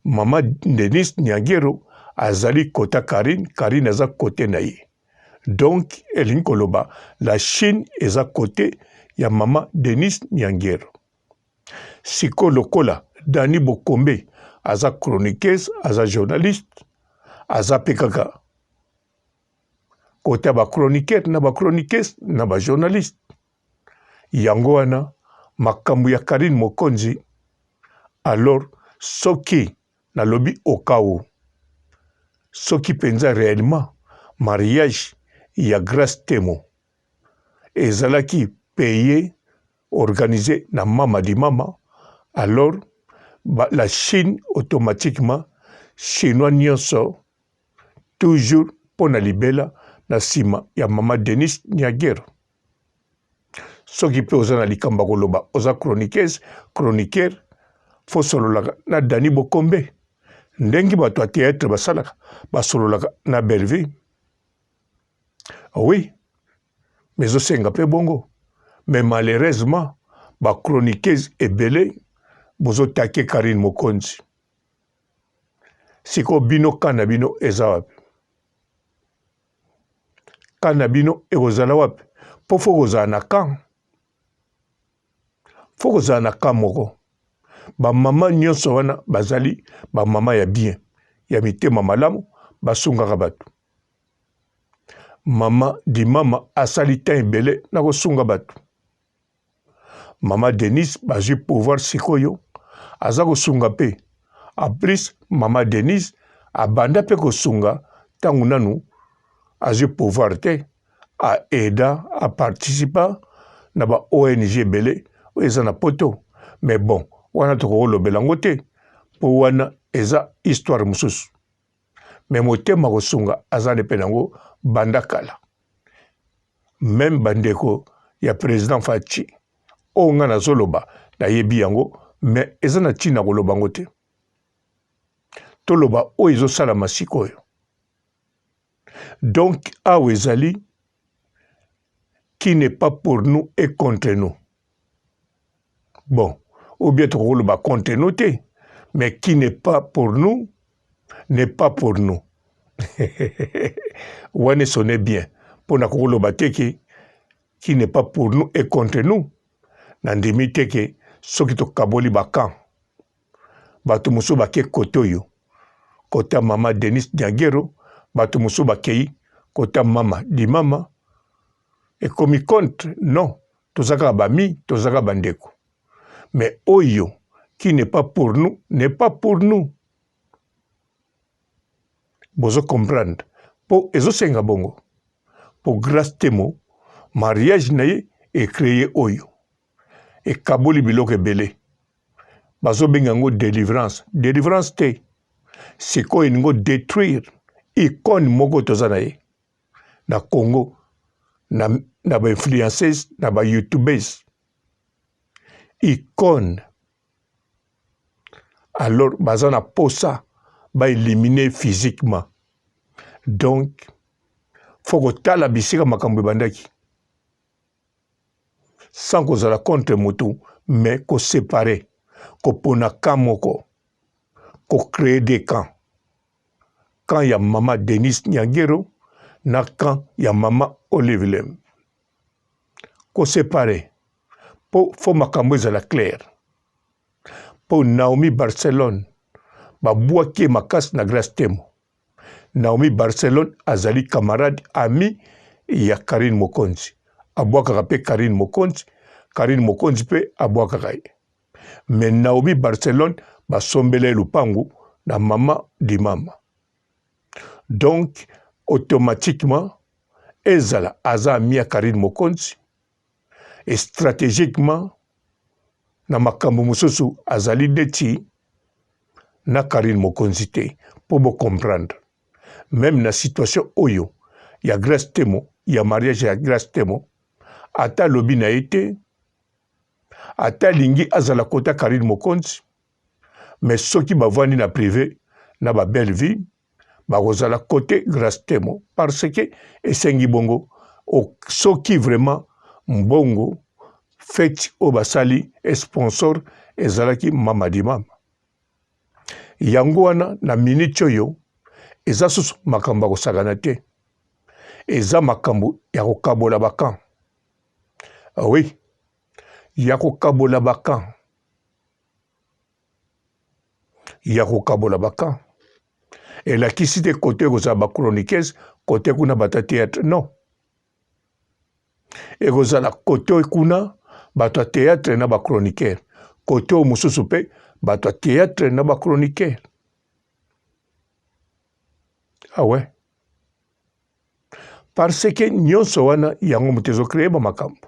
A: mama Denise Niangero azali kota Carine, Carine aza kote na ye donc elingi koloba la Chine eza kote ya mama Denise Niangero. Sikoyo lokola Dani Bokombe aza chroniqueuse, aza journaliste, aza pe kaka kota ba chroniqueur na ba chroniqueuse na ba journaliste. Yango wana makambo ya Carine Mokonzi alors soki nalobi au cas où soki penza réellement mariage ya Grace Temo ezalaki paye organise na mama di mama alors ba, la Chine automatiquement chinois nyonso toujours mpo na libela na nsima ya mama Denis Niagero. Soki mpe oza na likambo ya koloba, oza chroniqueuse, chroniqueur, fo sololaka na Dani Bokombe ndenge bato ya théâtre basalaka, basololaka na Bellevue. Oui, mais ezosenga mpe bongo mais malheureusement ba chroniqueuse ebele bozotake Carine Mokonzi sikoyo bino ka na bino eza wapi ka na bino ekozala wapi mpo fo kozala na camp fo kozala na camp moko bamama nyonso wana bazali bamama ya bien. ya mitema malamu, basungaka bato. Mama Dimama asali temps ebele na kosunga bato. Mama Denise bazwi pouvoir sikoyo aza kosunga pe. En plus mama Denise abanda pe kosunga tango nanu azwi pouvoir te, a aida, a participa na ba ONG ebele oyo eza na poto. Mais bon wana tokoki kolobela yango te po wana eza histoire mosusu. Mais motema kosunga aza ne pe nango banda kala. Meme ba ndeko ya president Fatshi oyo nga nazoloba nayebi yango mais eza na tina koloba yango te. Toloba oyo ezosalama sikoyo. Donc awa ezali qui n'est pas pour nous est contre nous. Bon, ou bien tokoloba contre nous te, mais qui n'est pas pour nous n'est pas pour nous. Wana esonne bien mpo na kokoloba te ke qui n'est pas pour nous est contre nous. Nandimi te ke soki tokaboli ba camp bato mosusu bake kote oyo kota mama Denis Diangero, bato mosusu bakei kota mama Dimama, ekomi contre non, toza kaka bami, toza kaka bandeko. Mais oyo qui n'est pas pour nous n'est pas pour nous. Bozo comprendre po ezosenga bongo po Grace Temo mariage na ye ecree oyo ekaboli biloko ebele bazobenga yango delivrance. Delivrance te, sikoyo elingo detruire icone moko toza na ye na Congo na, na ba influenceuse na ba youtubeuse icone. Alors baza na posa ba eliminer physiquement, donc faut kotala bisika makambo ebandaki sans kozala contre mutu mais ko separer, kopona camp moko, ko creer deux camps, camp ya mama Denise Nyangero na camp ya mama Olive Lembe, ko separer po faut makambo ezala clair po Naomi Barcelone babwaki ye makasi na Grace Temo. Naomi Barcelone azali camarade ami ya Carine Mokonzi, abwakaka pe Carine Mokonzi, Carine Mokonzi pe abwakaka ye. Mais Naomi Barcelone basombela ye lupangu na mama di mama. Donc automatiquement ezala aza ami ya Carine Mokonzi et strategiquement na makambo mosusu azali neti na Carine Mokonzi te po bo comprendre meme na situation oyo ya Grace Temo ya mariage ya Grace Temo ata alobi na ye te ata alingi azala kota Carine Mokonzi mais soki bavandi na prive na ba belle vie bakozala cote Grace Temo parce que esengi bongo soki vraiment mbongo fete oyo basali sponsor ezalaki mama di mama yango wana na minute oyo eza susu makambo ya kosakana te eza makambo ya kokabola ba camp ah oui ya kokabola ba camp ya kokabola ba camp elakisi te kote ekozala ba chroniqueuse kote kuna bato ya théâtre non ekozala kote kuna bato ya théâtre na ba chroniqueur kote oyo mosusu mpe bato ya théâtre na ba chroniqueur ah ouais parce que nyonso wana yango moto ezocree ba makambo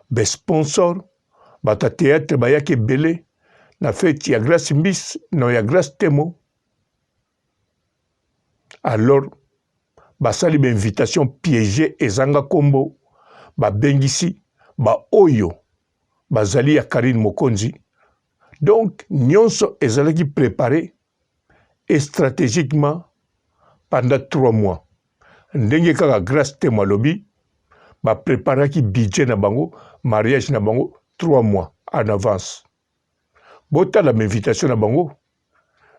A: Ba sponsor bato ya theatre bayaki ebele na feti ya Grace Mbis no ya Grace Temo alors basali ba invitation piège ezanga kombo babengisi ba oyo bazali ya Carine Mokonzi donc nyonso ezalaki prepare et strategiquement pendant 3 mois ndenge kaka Grace Temo alobi ba preparaki budget na bango mariage na bango 3 mois en avance botala ba invitation na bango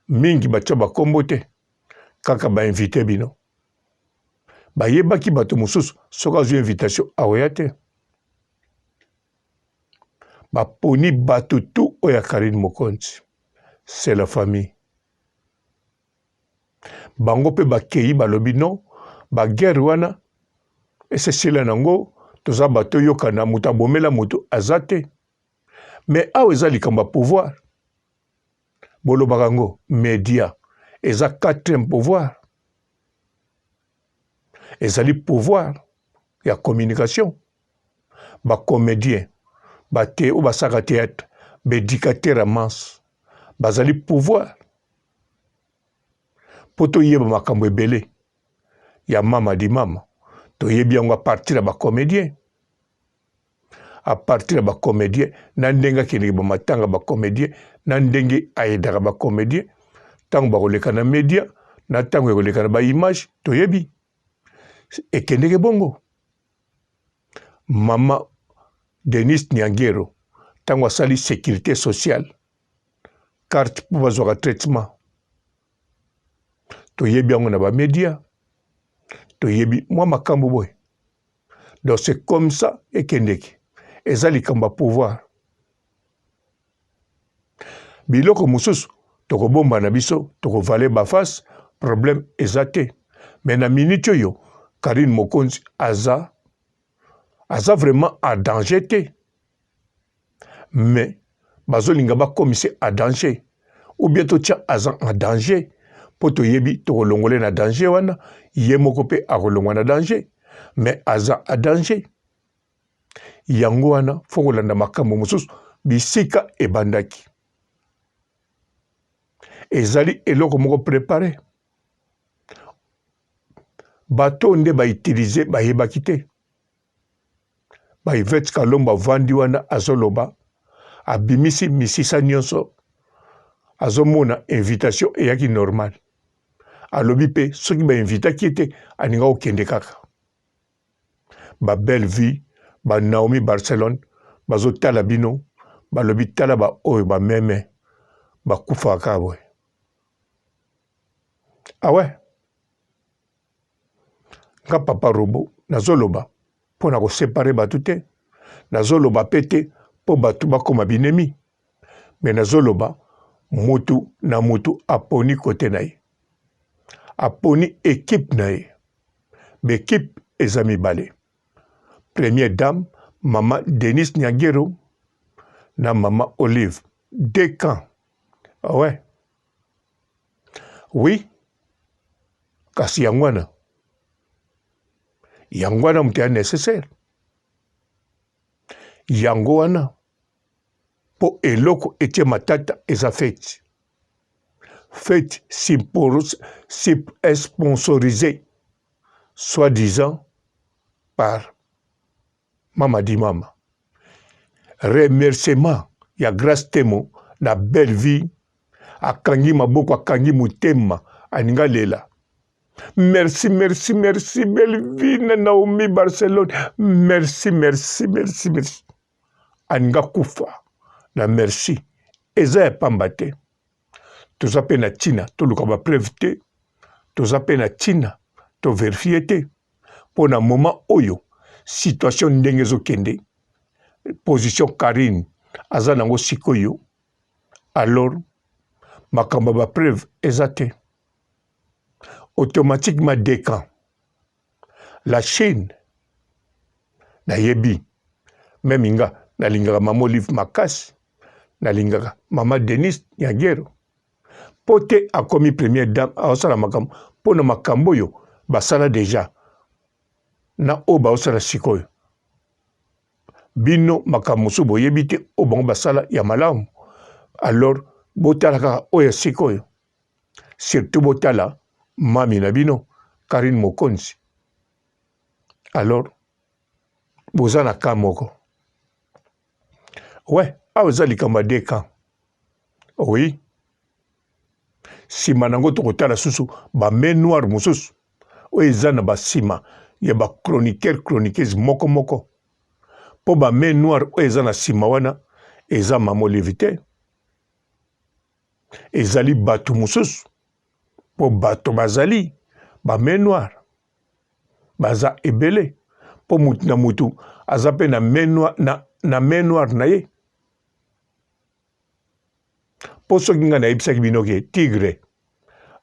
A: mingi batia bakombo te kaka ba invite bino bayebaki bato mosusu soki azwi invitation akoya te baponi bato tu oyo ya Carine Mokonzi c'est la famille. Bango mpe bakei balobi non, ba guerre wana esesila nango, toza bato toyokana, moto abomela moto aza te. Mais awa eza likambo ya pouvoir. Bolobaka yango media eza quatrième pouvoir. Ezali pouvoir ya communication. Ba comediens, ba te oyo basalaka theatre, ba educateurs ya masse bazali pouvoir mpo toyeba makambo ebele ya mama di mama toyebi yango a partir ya ba comediens a partir ya ba comediens na ndenge akendeke ba matanga ba comediens na ndenge ayedaka ba comediens ntango bakoleka na media na ntango ekoleka na ba image toyebi ekendeke bongo mama Denis Niangero ntango asali securite sociale carte mpo bazwaka traitement toyebi yango na bamedia toyebi mwa makambo boye donc c'est comme ça ekendeki eza likambo ya pouvoir biloko mosusu tokobomba na biso tokovale baface problème eza te mais na minute oyo Karine Mokonzi aza aza vraiment en danger te mais bazolinga bakomisa en danger ou bien totia aza en danger mpo toyebi tokolongola ye na danger wana ye moko mpe akolongwa na danger mais aza en danger yango wana fo kolanda makambo mosusu bisika ebandaki ezali eloko moko prepare bato nde bautilize bayebaki te ba Yvette Kalombo avandi wana azoloba abimisi misisa nyonso azomona invitation eyaki normal alobi mpe soki bainvitaki ye te alinga kokende kaka ba belle vie ba Naomi Barcelone bazotala bino balobi tala ba oyo bameme bakufaka kaka boye awe ah nga papa robo nazoloba mpo na kosepare bato te nazoloba mpe te mpo bato bakoma binemi me nazoloba mutu na mutu aponi kote na ye aponi ekipe na ye baekipe eza mibale première dame mama denis nyagero na mama olive deux camps ouais oui kasi yango wana yango wana moto ya nécessaire yango wana mpo eloko etie matata eza feti feti sponsorisé soit disant par mama di mama remerciement ya Grace Temo na belle vie akangi maboko akangi motema alinga alela merci merci merci belle vie na Naomi Barcelone merci merci merci merci alinga kufa na merci eza ya pamba te toza mpe na ntina toluka ba preuve te toza mpe na ntina to verifie te mpo na moment oyo situation ndenge ezokende position Carine aza nango sikoyo alors makambo ya ba preuve eza te automatiquement deux camps la Chine nayebi meme nga nalingaka mama Olive makasi nalingaka mama Denise Nyagero mpo te akomi première dame aosala makambo mpo na makambo oyo basala deja na oyo baosala sikoyo bino makambo mosusu boyebi te oyo bango basala ya malamu alors botala kaka oyo ya sikoyo surtout botala mami na bino Karine Mokonzi alors boza na ka moko we awa eza likambo ya deux camps oui nsima na yango tokotala susu ba main noire mosusu oyo eza na basima ya ba chroniqueur chroniqueuse moko moko mpo ba main noire oyo eza na nsima wana eza mama olive te ezali bato mosusu mpo bato bazali ba main noire baza ebele mpo motu na motu aza mpe na main noire na, na main noire na ye mpo soki ngai nayebisaki bino ke tigre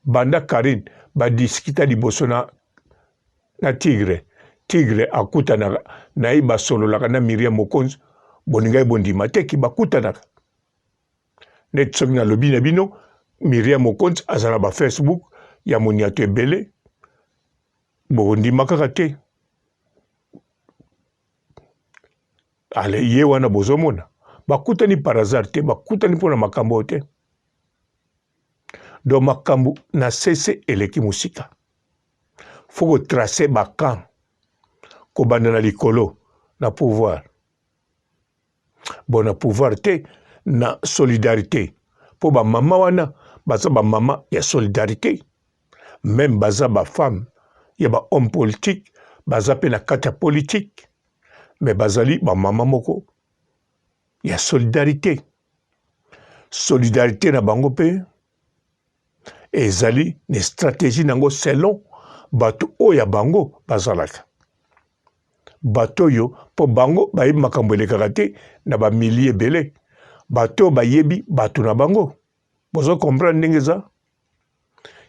A: Banda Carine ba discuta liboso na na Tigre, Tigre akutanaka na ye basololaka na Miriam Mokonzi, bolingaki bondima te ki bakutanaka. Neti soki nalobi na bino Miriam Mokonzi aza na ba Facebook ya moniato ebele, bokondima kaka te. Ale ye wana bozomona bakutani par hasard te, bakutani mpo na makambo oyo te. Donc makambo na sese eleki mosika. Faut ko tracer ba camp kobanda na likolo na pouvoir. Bon na pouvoir te na solidarite mpo ba mama wana baza ba mama ya solidarite meme baza ba femme ya ba homme politique baza mpe na kati ya politique me bazali ba mama moko ya solidarite. Solidarite na bango mpe ezali na strategie na yango selon bato oyo ya bango bazalaka bato oyo mpo bango bayebi makambo elekaka te na bamilie ebele bato oyo bayebi bato na bango bozo comprendre ndenge eza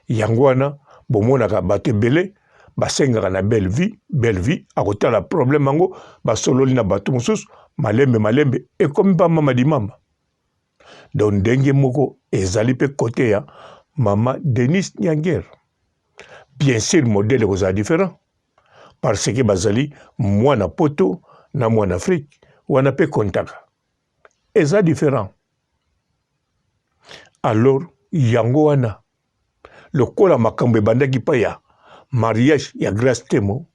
A: yango wana bomonaka bato ebele basengaka na belle vie belle vie akotala problème yango basololi na bato mosusu malembe malembe ekomi pa mama di mama donc ndenge moko ezali mpe kote ya mama Denise Nyanger bien sûr modèle ekozala différent parce que bazali mwana poto na mwana Afrique wana mpe kontaka eza différent alors yango wana lokola makambo ebandaki mpa ya mariage ya Grace Temo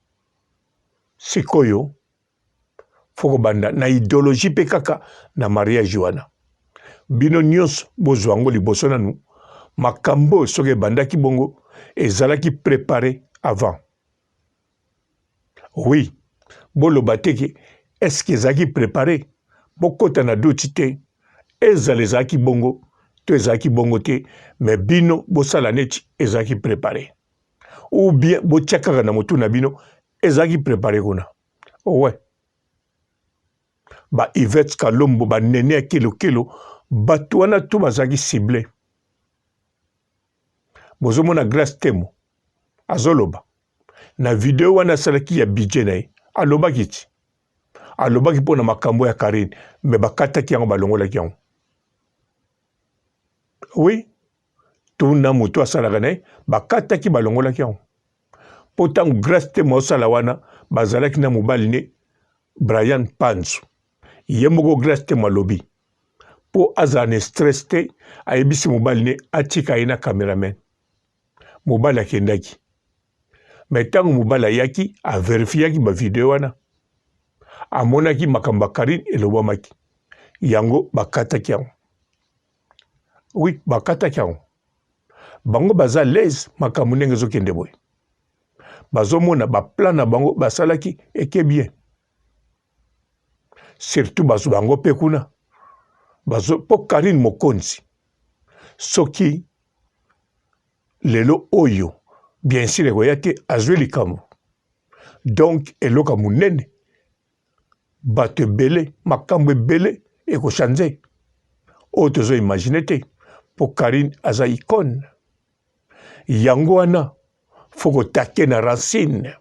A: sikoyo fo kobanda na ideologie mpe kaka na mariage wana bino nyonso bozwa yango liboso nanu makambo oyo soki ebandaki bongo ezalaki prepare avant oui boloba te ke eske ezalaki prepare bokota na doute te ezala ezalaki bongo to ezalaki bongo te me bino bosala neti ezalaki prepare ou bien botia kaka na motu na bino ezalaki prepare kuna owe ba Yvette Kalombo ba nene ya kelokelo bato wana to bazalaki cible bozomona Grace Temo azoloba na video wana asalaki ya budget na ye alobaki ti alobaki mpo na makambo ya Karine me bakataki yango balongolaki yango oui tuna moto asalaka na ye bakataki balongolaki yango mpo ntango Grace Temo osala wana bazalaki na mobali ne Brian Panzu ye moko Grace Temo alobi mpo azala na stress te ayebisi mobali ne atika ye na cameraman mobali akendaki me ntango mobali ayaki averifiaki bavideo wana amonaki makambo ya Karine elobamaki yango bakataki yango oui bakataki yango bango baza laise makambo ndenge ezokende boye bazomona baplan na bango basalaki eke bien surtout bazo bango mpe kuna bazo mpo Karine Mokonzi soki lelo oyo bien sûr ekoya te azwi likambo donc eloko ya monene bato ebele makambo ebele ekochange oyo tozo imagine te mpo Karine aza icone yango wana fo kotake na racine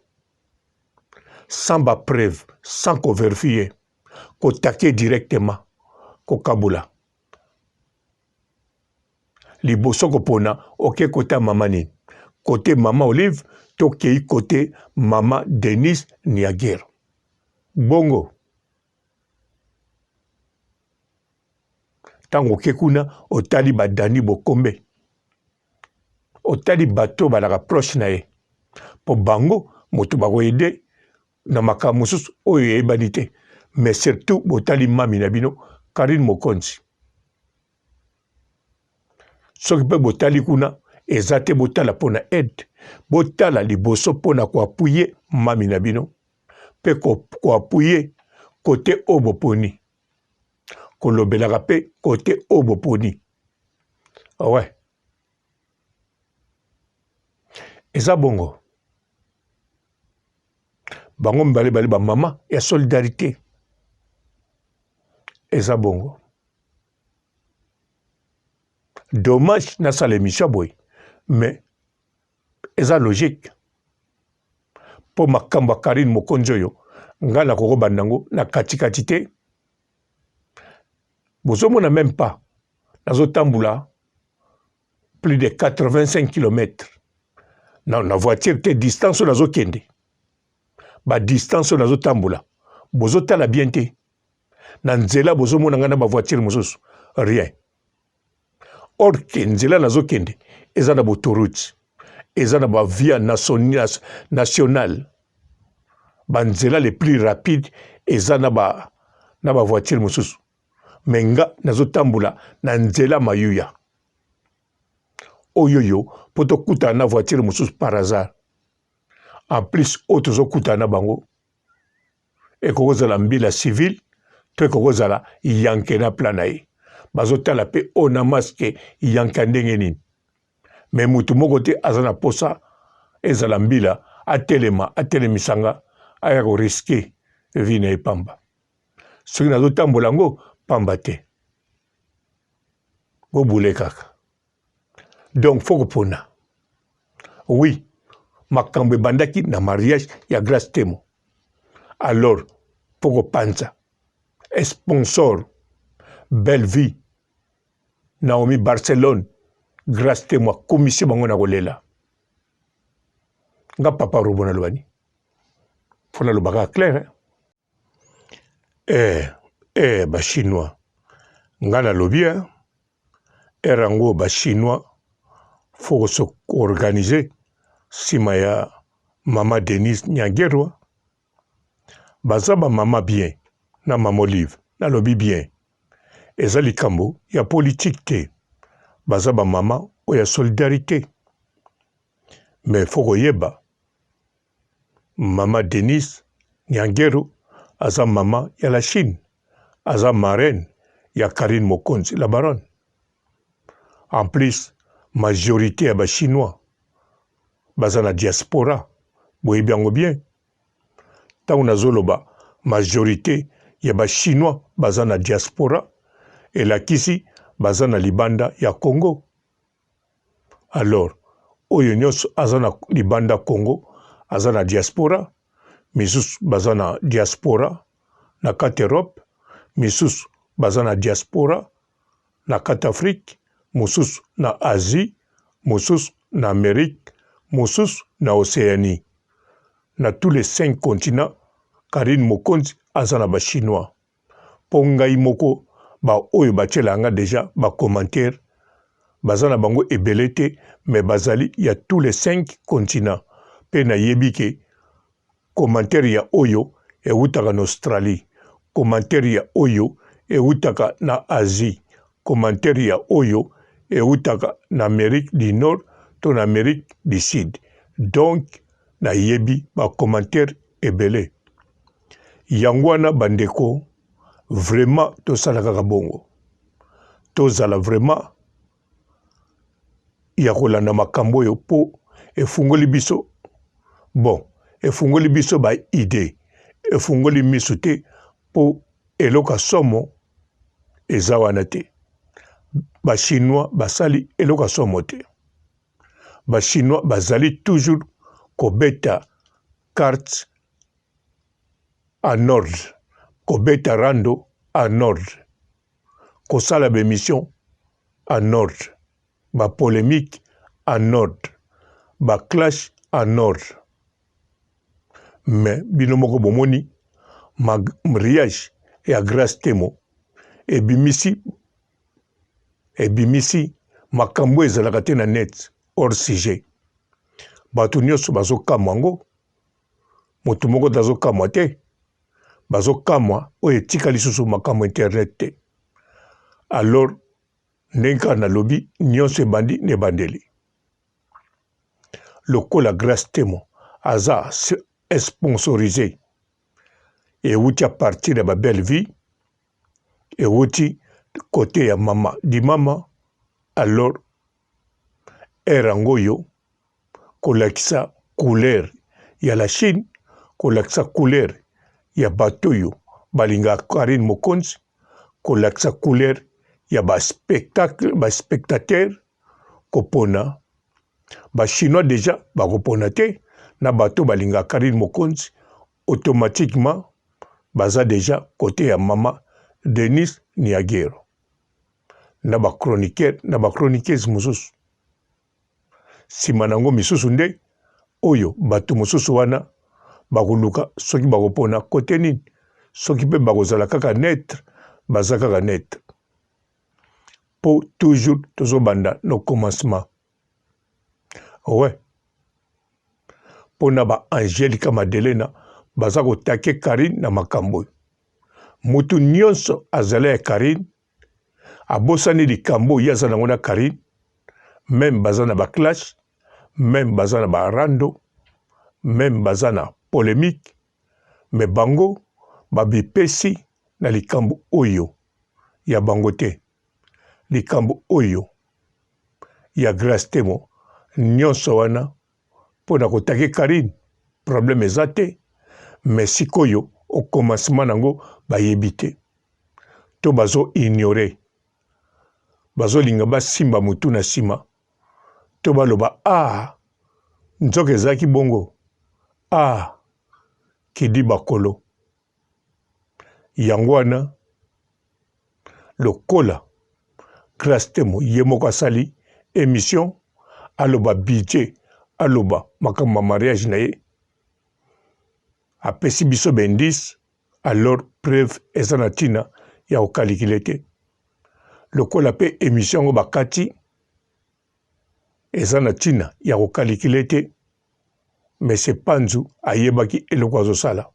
A: sans ba preuve sans ko verifier kotake directement kokabola liboso kopona oke kota mama nini kote mama Olive tokei kote mama Denise Niagero bongo ntango oke kuna otali badani bokombe otali bato balaka proche na ye mpo bango moto bakoyede na makambo mosusu oyo eyebani te mais surtout botali mami na bino Karine Mokonzi soki mpe botali kuna eza te botala mpo na aide botala liboso mpo na koapuye mami na bino mpe koapuye kote oyo boponi kolobelaka mpe kote oyo boponi ouais eza bongo bango mibale bali bamama ya solidarité eza bongo dommage nasala émission boye mais. Eza logique mpo makambo ya Carine Mokonzi oyo ngai nakoki kobanda yango na katikati te. Bozomona meme pas nazotambola plus de 85 km na voiture te, distance oyo nazokende, ba distance oyo nazotambola, bozotala bien te na nzela, bozomona ngai na ba voiture mosusu rien. Or ke nzela nazokende eza na b'autoroute, eza na ba via nationale, ba nzela le plus rapide eza na ba na ba voiture mosusu, mais nga nazotambola na nzela mayuya oyo yo mpo tokutana na voiture mosusu par hasard. En plus oyo tozokutana na bango ekoki kozala mbila civile to ekoki kozala yanke na plan na ye, bazotala mpe oyo na maske yanke ya ndenge nini. Me motu moko te aza na posa ezala mbila atelema atelemisa nga aya koriske vie na ye pamba. Soki nazotambola yango pamba te, bobule kaka. Donc faut kopona. Oui, makambo ebandaki na mariage ya Grace Temo. Alors faut kopanza sponsor Belle Vie, Naomi Barcelone, Grace Temo akomisi bango na kolela. Nga papa Robo naloba nini? Faut nalobaka clair hein? Eh, eh, ba chinois nga nalobi hein? Heure yango ba chinois faut ko se organiser nsima ya mama Denise Nyangerwa. Baza ba mama bien na mama Olive, nalobi bien, eza likambo ya politique te, baza ba mama oyo ya solidarité. Mais faut koyeba Mama Denise Nyangeru aza mama ya la Chine, aza marraine ya Carine Mokonzi la baronne. En plus majorite ya ba chinois baza na diaspora, boyebi yango bien. Tango nazoloba majorite ya ba chinois baza na diaspora, elakisi baza na libanda ya Congo. Alors oyo nyonso aza na libanda Congo aza na diaspora, misusu baza na diaspora na kati Europe, misusu baza na diaspora na kati Afrique, mosusu na Asie, mosusu na Amerique, mosusu na Oceanie. Na tous les 5 continents Carine Mokonzi aza na ba chinois. Po ngai moko ba oyo batiela nga dejà ba commentaire baza na bango ebele te mais bazali ya tous les 5 continents pe nayebi ke commentaire ya oyo ewutaka na Australie, commentaire ya oyo ewutaka na Asie, commentaire ya oyo ewutaka na Amerique du Nord to na Amerique du Sud donc nayebi ba commentaire ebele. Yango wana bandeko vraiment tosala kaka bongo, tozala vraiment ya kolanda makambo oyo mpo efungoli biso bon, efungoli biso ba idee, efungoli misu te mpo eloko ya somo eza wana te. Ba chinois basali eloko ya somo te. Ba chinois bazali toujours kobeta carte en ordre, kobeta rando en ordre, kosala ba emission en ordre, ba polemique en ordre, ba clash en ordre. Mais bino moko bomoni mariage ya Grace Temo ebimisi ebimisi makambo ezalaka te na net hors sujet. Bato nyonso bazokamwa yango, moto moko te azokamwa te, bazokamwa oyo etika lisusu makambo internet te. Alors ndenge kaka nalobi nyonso ebandi na ebandeli. Lokola Grace Temo aza sponsorise ewuti a partir ya ba belle vie ewuti kote ya mama di mama alors heure yango oyo kolakisa couleur ya la Chine, kolakisa couleur ya bato oyo balingaka Carine Mokonzi, kolakisa couleur ya ba spectacle, ba spectateurs kopona. Ba chinois dejà bakopona te na bato balingaka Carine Mokonzi automatiquement baza dejà cote ya mama Denise Niagero na ba chroniqueur na ba chroniqueuse mosusu. Sima na yango misusu nde oyo bato mosusu wana bakoluka soki bakopona cote nini, soki pe bakozala kaka neutre, baza kaka neutre. Po toujours tozobanda no commencement. Ouais. Po na ba Angelica Madelena baza kotake Carine na makambo oyo. Mutu nyonso azala ya Carine abosani likambo ye aza nango na Carine, meme baza na ba clash, meme baza na ba rando, meme baza na polemique, mais bango babipesi na likambo oyo ya bango te. Likambo oyo ya Grace Temo nyonso wana mpo na kotake Carine problème eza te, mais sikoyo au commencement nango bayebi te to bazo ignorer, bazolinga basimba mutu na nsima to baloba ah nzoka ezalaki bongo ah kidi bakolo. Yango wana lokola Grace Temo ye moko asali emission aloba budget aloba makambo ya mariage na ye apesi biso ba indice alors preuve eza na ntina ya kokalikile te lokola pe emission yango bakati eza na ntina ya kokalikile te Monsieur Panzu ayebaki eloko azosala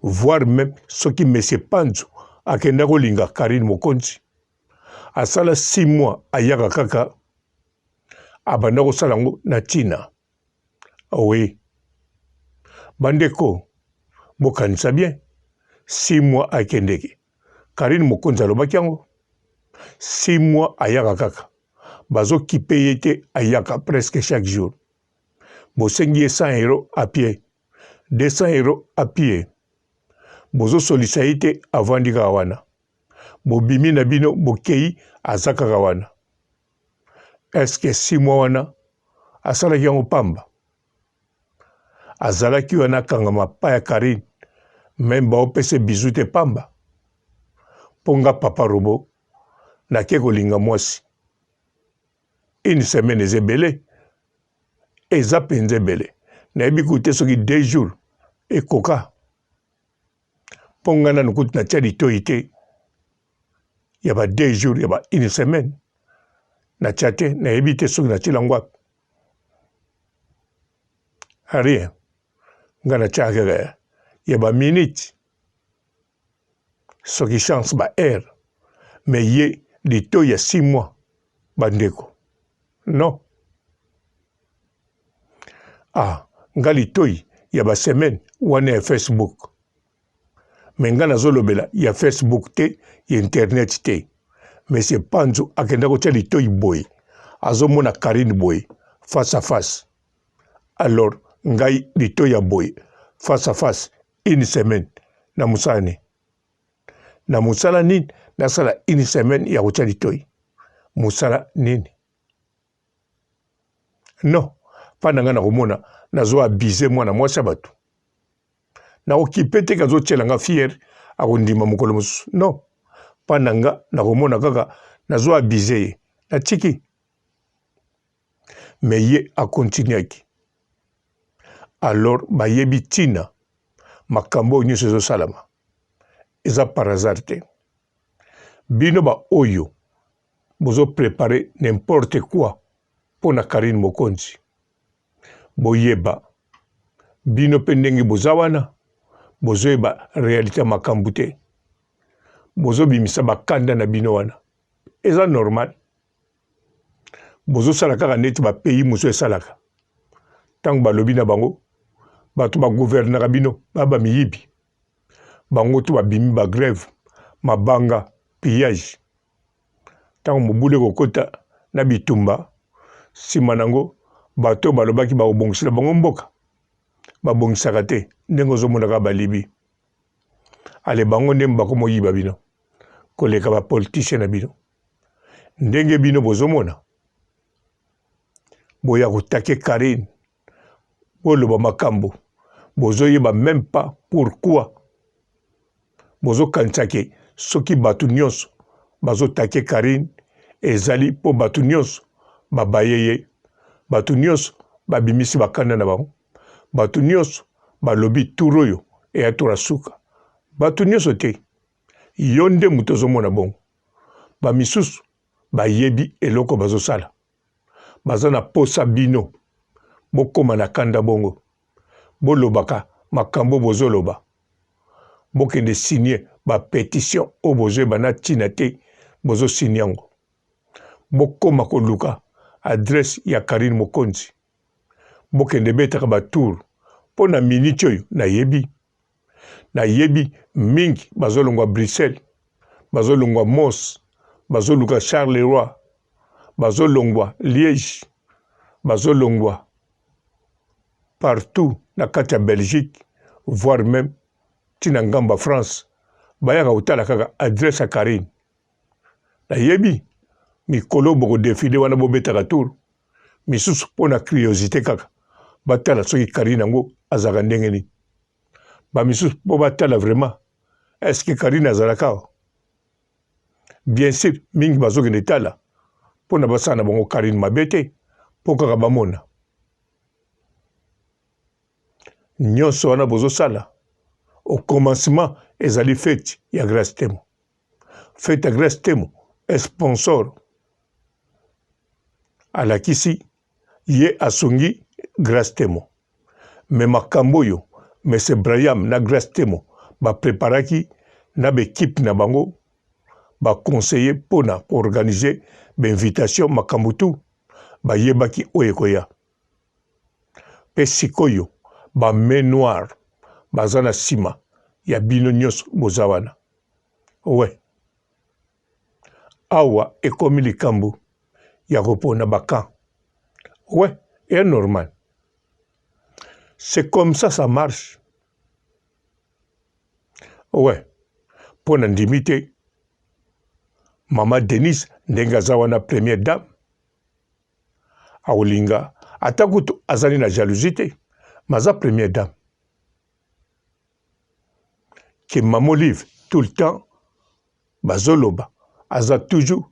A: voir meme soki Monsieur Panzu akenda kolinga Carine Mokonzi asala 6 mois ayaka kaka abanda kosala yango na ntina oui bandeko bokanisa bien 6 mois akendeke Carine Mokonzi alobaki yango 6 mois ayaka kaka bazo kipe ye te ayaka presque chaque jour bosengi ye 100 euro à pied 200 euro à pied bozosolisa ye te avandi kaka wana bobimi na bino bokei aza kaka wana eske 6 mois wana asalaki yango pamba azalaki wana akangama pa ya Carine meme baopesa bizu te pamba mpo nga papa robo nake kolinga mwasi une semaine eza ebele eza mpenza ebele nayebi kutu te soki deux jours ekoka mpo nga nanu kutu natya litoi te ya ba deux jours ya ba une semaine natya te nayebi te soki natyela yango wapi rien nga natyaka kaka ya ba minute soki chance ba heure mais ye litoi ya 6 mois bandeko non ah nga litoi ya ba semaine wana ya facebook me nga nazolobela ya facebook te ya internet te monsieur panzu akenda kotya litoi boye azomona karine boye face à face alors ngai litoi ya boye face à face une semaine na mosala nini na mosala nini nasala une semaine ya kotya litoi mosala nini non mpa na ngai nakomona nazo abuse mwana mwasi ya bato nakokipe te kazotyela nga fiere akondima mokolo mosusu non mpa na nga nakomona kaka nazo abuse ye natiki mais ye akontinuaki alors bayebi ntina makambo oyo nyonso ezosalama eza par hasard te bino baoyo bozo prepare n'importe quoi mpo na Carine Mokonzi boyeba bino mpe ndenge boza wana bozoyeba realite ya makambo te bozobimisa bakanda na bino wana eza normal bozosala kaka neti ba pays mosusu esalaka ntango balobi na bango bato bagouvernaka bino ba bamiyibi bango to babimi ba grève mabanga pillage ntango mobulu ekokota na bitumba nsima na yango bato oyo balobaki bakobongisela bango mboka babongisaka te ndenge ozomonaka balibi ale bango nde bakomoyiba bino koleka bapolitisien na bino ndenge bino bozomona. Boya kotake Carine, boloba makambo bozoyeba meme pas pourquoi. Bozokanisa ke soki bato nyonso bazotake Carine ezali mpo bato nyonso babaye ye, bato nyonso babimisi bakanda na bango, bato nyonso balobi tour oyo eya tour ya suka. Bato nyonso te, yo nde moto ozomona bongo, bamisusu bayebi eloko bazosala. Baza na posa bino bokoma na kanda bongo bolobaka makambo bozoloba bokende signe ba petition oyo bozoyeba na tina te bozo signe yango bokoma koluka adresse ya Carine Mokonzi bokende betaka ba tour mpo na minute oyo nayebi nayebi mingi bazolongwa Bruxelles bazolongwa Mos bazoluka Charleroi bazolongwa Liège bazolongwa partout na kati ya Belgique voire meme ti na ngambo ya France bayaka kotala kaka adresse ya Carine. Nayebi mikolo boko defile wana bobetaka tour misusu mpo na curiosite kaka batala soki Carine yango azalaka ndenge nini, ba misusu mpo batala vraiment est ce que Carine azalaka awa. Bien sur mingi bazokende tala mpo na basala na bango Carine mabe te mpo kaka bamona nyonso wana bozosala au commencement ezali fete ya Grace Temo. Fete ya Grace Temo sponsor alakisi ye asungi Grace Temo mais makambo oyo Monsieur Braham na Grace Temo ba preparaki na ba equipe na bango ba conseiller pona ko organiser ba invitation makambo tout bayebaki oyo ekoya pe sikoyo ba main noire baza na sima ya bino nyoso boza wana we awa ekomi likambo ya kopona ba camp we est normal c'est comme ça ça marche we mpo na ndimi te mama Denise ndenge aza wana première dame akolinga ata kutu azali na jalousie te maza première dame ke mama Olive tout le temps bazoloba aza toujours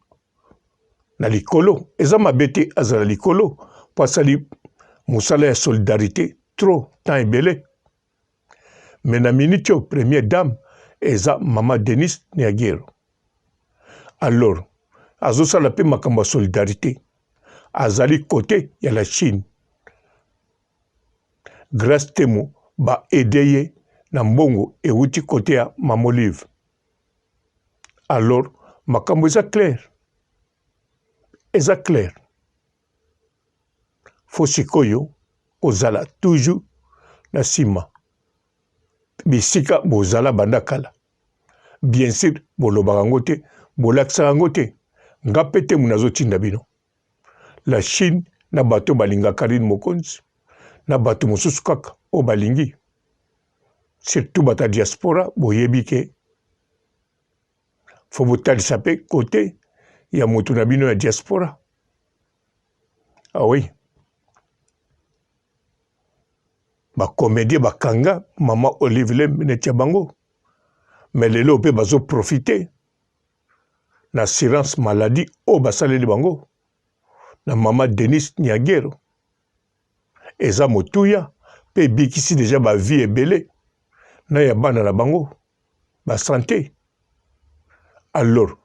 A: na likolo eza mabe te azala likolo mpo asali mosala ya solidarité trop temps ebele mais na minute oyo première dame eza mama Denise Niagero alors azosala mpe makambo ya solidarité azali kote ya la Chine Grace Temo ba aide ye na mbongo ewuti kote ya mama Olive alors makambo eza clair eza clair fo sikoyo kozala toujours na nsima bisika bozala banda kala bien sur bolobaka yango te bolakisaka yango te nga mpe te nazotinda bino la Chine na bato balinga Carine Mokonzi na bato mosusu kaka oyo balingi surtout bato ya diaspora boyebi ke fo botalisa mpe kote ya moto na bino ya diaspora ah oui bacomédien bakanga mama Olive Lembe neti ya bango mais lelo mpe bazoprofite na assurance maladie oyo basaleli bango na mama Denise Niagero eza motuya mpe ebikisi deja ba vie ebele na ya bana na bango ba sante alors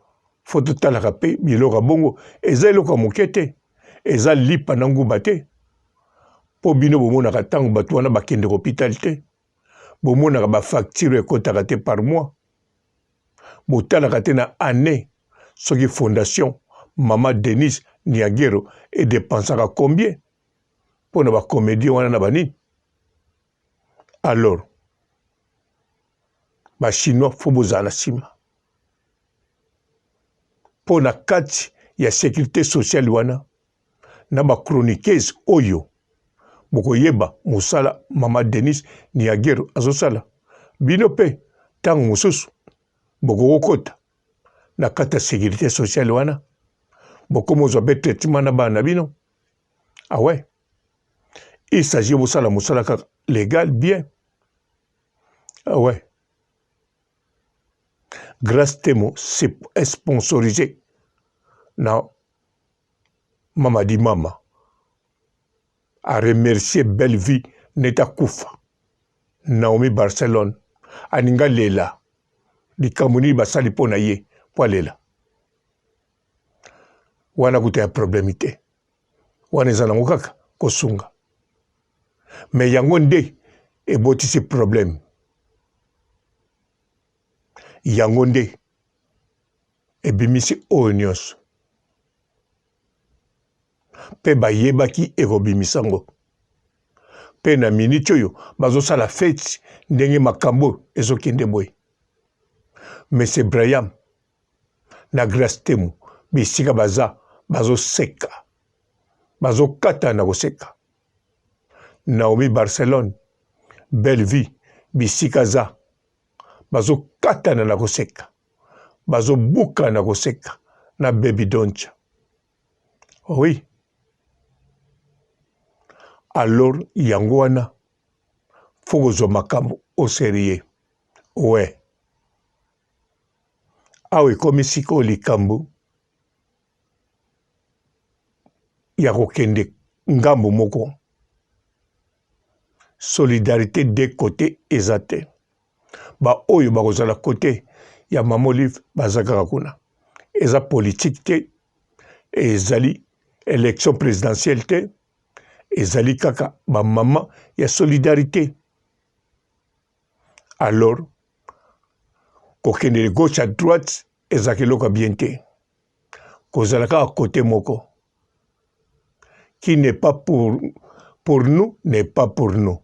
A: fo totalaka mpe biloko ya bongo eza eloko ya moke te eza lipa na nguba te mpo bino bomonaka ntango bato wana bakendeke hôpital te bomonaka bafacture ekotaka te par mois botalaka te na annee soki fondation mama Denise Niagero edepensaka combien mpo na bacomédien wana na banini alors bachinois fo bozala na nsima mpo na kati ya sécurité sociale wana na ba chroniqueuse oyo bokoyeba mosala mama Denise Niagero azosala bino mpe ntango mosusu bokokokota na kati ya sécurité sociale wana bokomozwa mpe traitement na bana na bino. Ah ouais. Il s'agit bosala mosala kaka legal bien. Ah ouais. Grace Temo c'est sponsorisé na Mama di Mama. A remercier Belle Vie neti akufa. Naomi Barcelone alinga lela likambo nini basali mpo na ye mpo alela wana kuta ya problème te wana eza nango kaka kosunga me yango nde ebotisi problème yango nde ebimisi oyo nyonso mpe bayebaki ekobimisa yango mpe na miniti oyo bazosala feti ndenge makambo ezokende boye Monsieur Braham na Grace Temu bisika baza bazoseka bazokata na koseka Naomi Barcelone belle vie bisika aza bazokatana na koseka bazobuka na koseka na baby doncha oui alors yango wana fo kozwa makambo au serieux we awa ekomi sikoyo likambo ya kokende ngambo moko solidarite de cote eza te baoyo bakozala kote ya mama olive baza kaka kuna eza politike te ezali election presidentielle te ezali kaka bamama ya solidarite alors kokende gauche à droite ezalaka eloko ya bien te kozala kaka kote moko qui n'est pas pour, pour nous n'est pas pour nous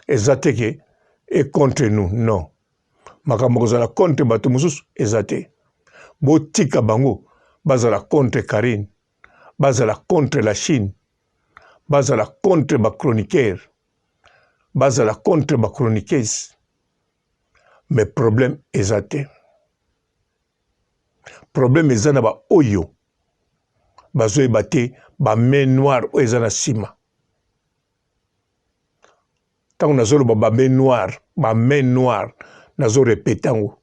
A: eza te ke e contre nous non makambo kozala contre bato mosusu eza te botika bango bazala contre Carine bazala contre la Chine bazala contre ba chroniqueur bazala contre ba chroniqueuse mais problème eza te problème eza na baoyo bazoyeba te ba main noire oyo eza na nsima ntango nazoloba ba main noire ba main noire nazorepete yango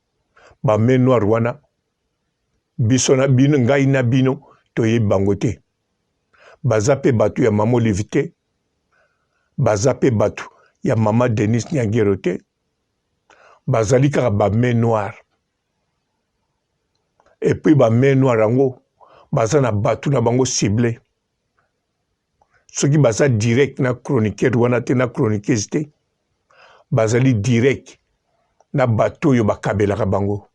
A: ba main noire wana biso na bino ngai na bino toyebi bango te baza mpe bato ya mama olive te baza mpe bato ya mama denis nyangero te bazali kaka ba main noire epuis ba main noire yango baza na bato na bango cible soki baza direct na chroniqueur wana te na chroniqueuse te bazali direct na bato oyo bakabelaka bango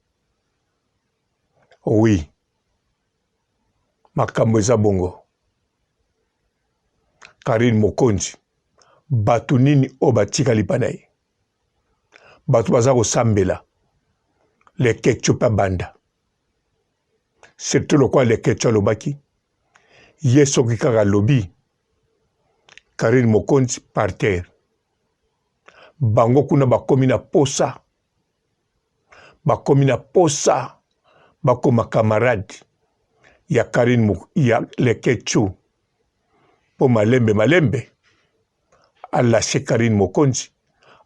A: oui makambo eza bongo Carine Mokonzi bato nini oyo batikali mpa na ye bato baza kosambela leketshou mpe abanda surtout lokola leketshou alobaki ye soki kaka alobi Carine Mokonzi par terre bango kuna bakomi na posa bakomi na posa bakoma camarade ya Carine ya Leketshou mpo malembe malembe alache Carine Mokonzi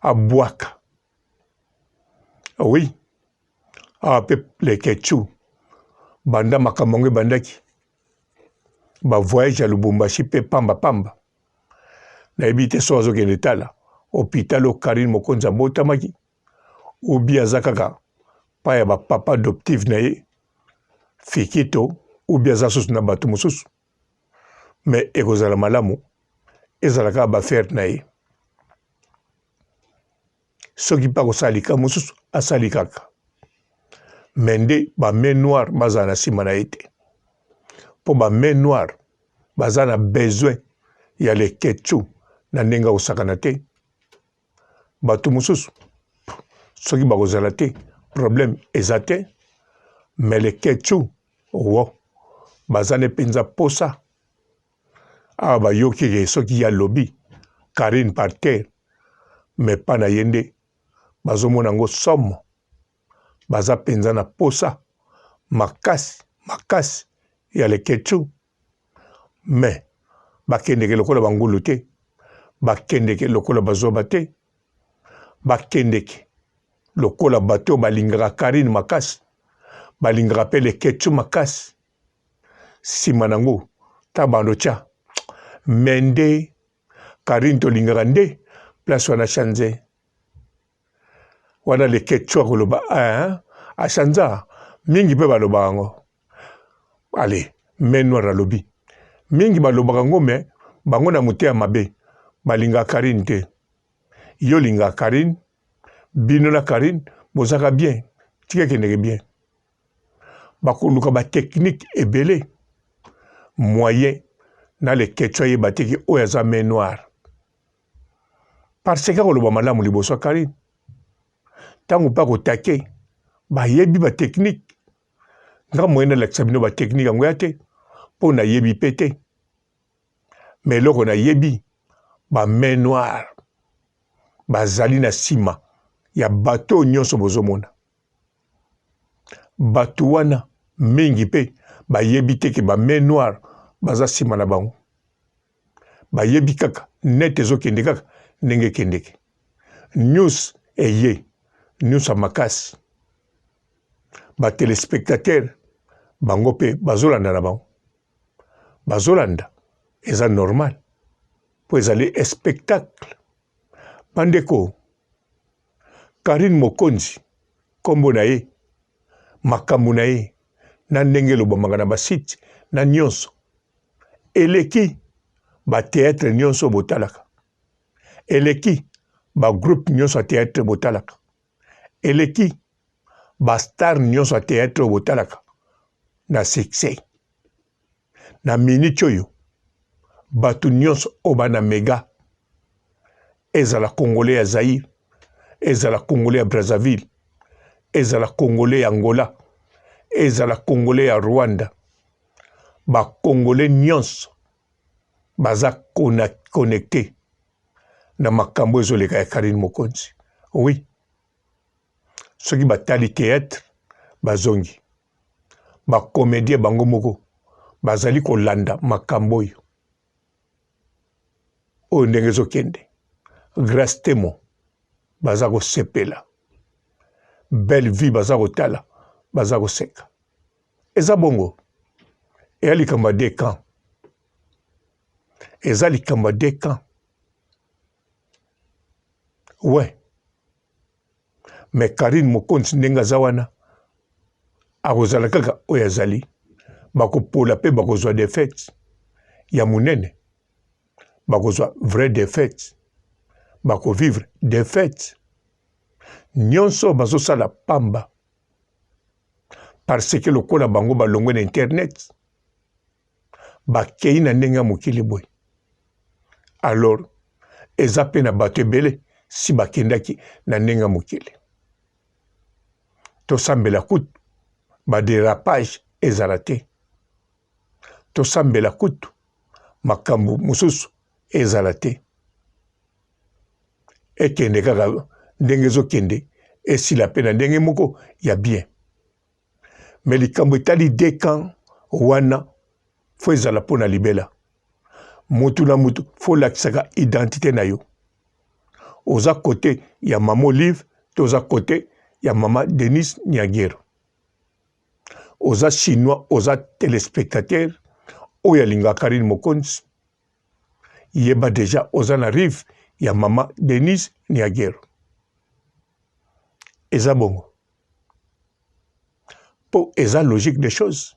A: abwaka oui awa mpe Leketshou banda makambo yango ebandaki ba voyage ya Lubumbashi mpe pamba pamba nayebi te so azokende tala hopital oyo Carine Mokonzi abotamaki ou bien aza kaka pa ya ba papa adoptive na ye Fikito ou bien aza susu na bato mosusu mais ekozala malamu ezala kaka ba affaire na ye soki mpe akosala likambo mosusu asali kaka me nde ba main noire bazala na nsima na ye te mpo ba main noire baza na besoin ya leketchou na ndenge akosakana te bato mosusu soki bakozala te problème eza te me leketchou wo baza ne mpenza posa awa bayoki ke soki ye alobi Carine par terre mais pa na ye nde bazomona yango somo baza mpenza na posa makasi makasi ya leketchou mais. Bakendeke lokola bangulu te, bakendeke lokola bazoba te, bakendeke lokola bato oyo balingaka Carine makasi, balingaka pe Leketchou makasi. Sima nango ta bando tya mende Carine tolingaka nde place wana chanze wana Leketchou akoloba eh, achanza mingi pe balobaka yango ale main noire alobi mingi balobaka yango me bango na moteya mabe balingaka Carine te yo olingaka Carine bino na Carine bozaka bien tika ekendeke bien bakoluka ba technique ebele moyen na leketchou ayeba te ke oyo aza main noire parce que akoloba malamu liboso ya Carine ntango mpe akotake bayebi ba technique nga moyen nalakisa bino ba technique yango ya te mpo nayebi mpe te me eloko nayebi ba main noire bazali na nsima ya bato oyo nyonso bozomona Bato wana mingi pe bayebi te ke ba main noire baza sima na bango. Bayebi kaka net ezo kende kaka ndenge ekendeke. News eye, news ya makasi. Ba telespectateurs bango pe bazolanda na bango. Bazolanda eza normal po ezali espectacle. Bandeko Carine Mokonzi kombo na ye, makambo na ye na ndenge elobamaka na ba site na nionso eleki ba theatre nionso botalaka, eleki ba groupe nionso ya theatre botalaka, eleki ba star nionso ya theatre oyo botalaka na succès. Na minute oyo bato nionso oyo ba na mega ezala congolais ya Zaire, ezala congolais ya Brazzaville, ezala congolais ya Angola, ezala congolais ya Rwanda, ba congolais nionso baza connecte na makambo ezoleka ya Carine Mokonzi. Oui, soki batali theatre bazongi ba comedien bango moko bazali kolanda makambo oyo oyo ndenge ezokende Grace Temo baza kosepela belle vie baza kotala baza koseka eza bongo eya likambo ya deux camps eza likambo ya deux camps ouais mais Carine Mokonzi ndenge aza wana akozala kaka oyo azali bakopola mpe bakozwa defaite ya monene bakozwa vrai defaite bakovivre defaite nyonso bazosala pamba parce que lokola bango balongwe na internet bakei na ndenge ya mokili boye alors eza mpe na bato ebele si bakendaki na ndenge ya mokili tosambela kutu baderapage ezala te tosambela kutu makambo mosusu ezala te ekende kaka ndenge ezokende esila mpe na ndenge moko ya bien me likambo etali de camp wana fo ezala mpo na libela mutu na mutu fo olakisaka identite na yo oza kote ya mama olive to oza kote ya mama denise niagero oza chinois oza telespectateur oyo alingaka karine mokonzi yeba deja oza na rive ya mama denise niagero eza bongo mpo eza logique des choses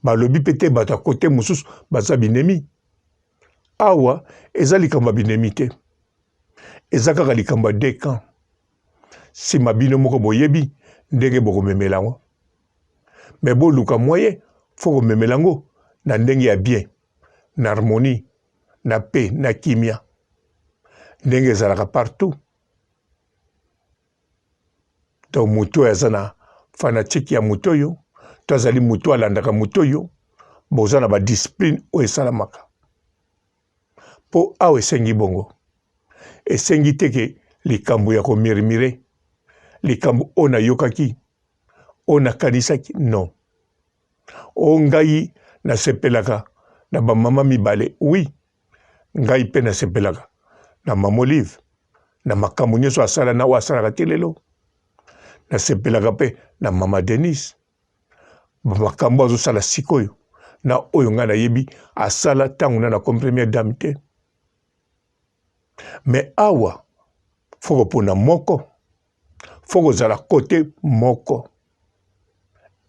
A: balobi mpe te bato ya kote mosusu baza binemi awa eza likambo ya binemi te eza kaka likambo ya deux camps nsima bino moko boyebi ndenge bokomemela yango me boluka moyen fo komemela yango na ndenge ya bien na harmonie na paix na kimia ndenge ezalaka partout Donc moto oyo aza na fanatique ya moto oyo to azali moto alandaka moto oyo boza na ba discipline oyo esalamaka mpo awa esengi bongo esengi te ke likambo ya komirmire likambo oyo nayokaki oyo nakanisaki non o ngai nasepelaka na bamama mibale. Oui, ngai mpe nasepelaka na mama Olive na makambo nyonso asala na oyo asalaka te lelo. Nasepelaka mpe na mama Denise makambo azosala sikoyo na oyo ngai nayebi asala ntango na nakomi première dame te. Mais awa fo kopona moko, fo kozala kote moko.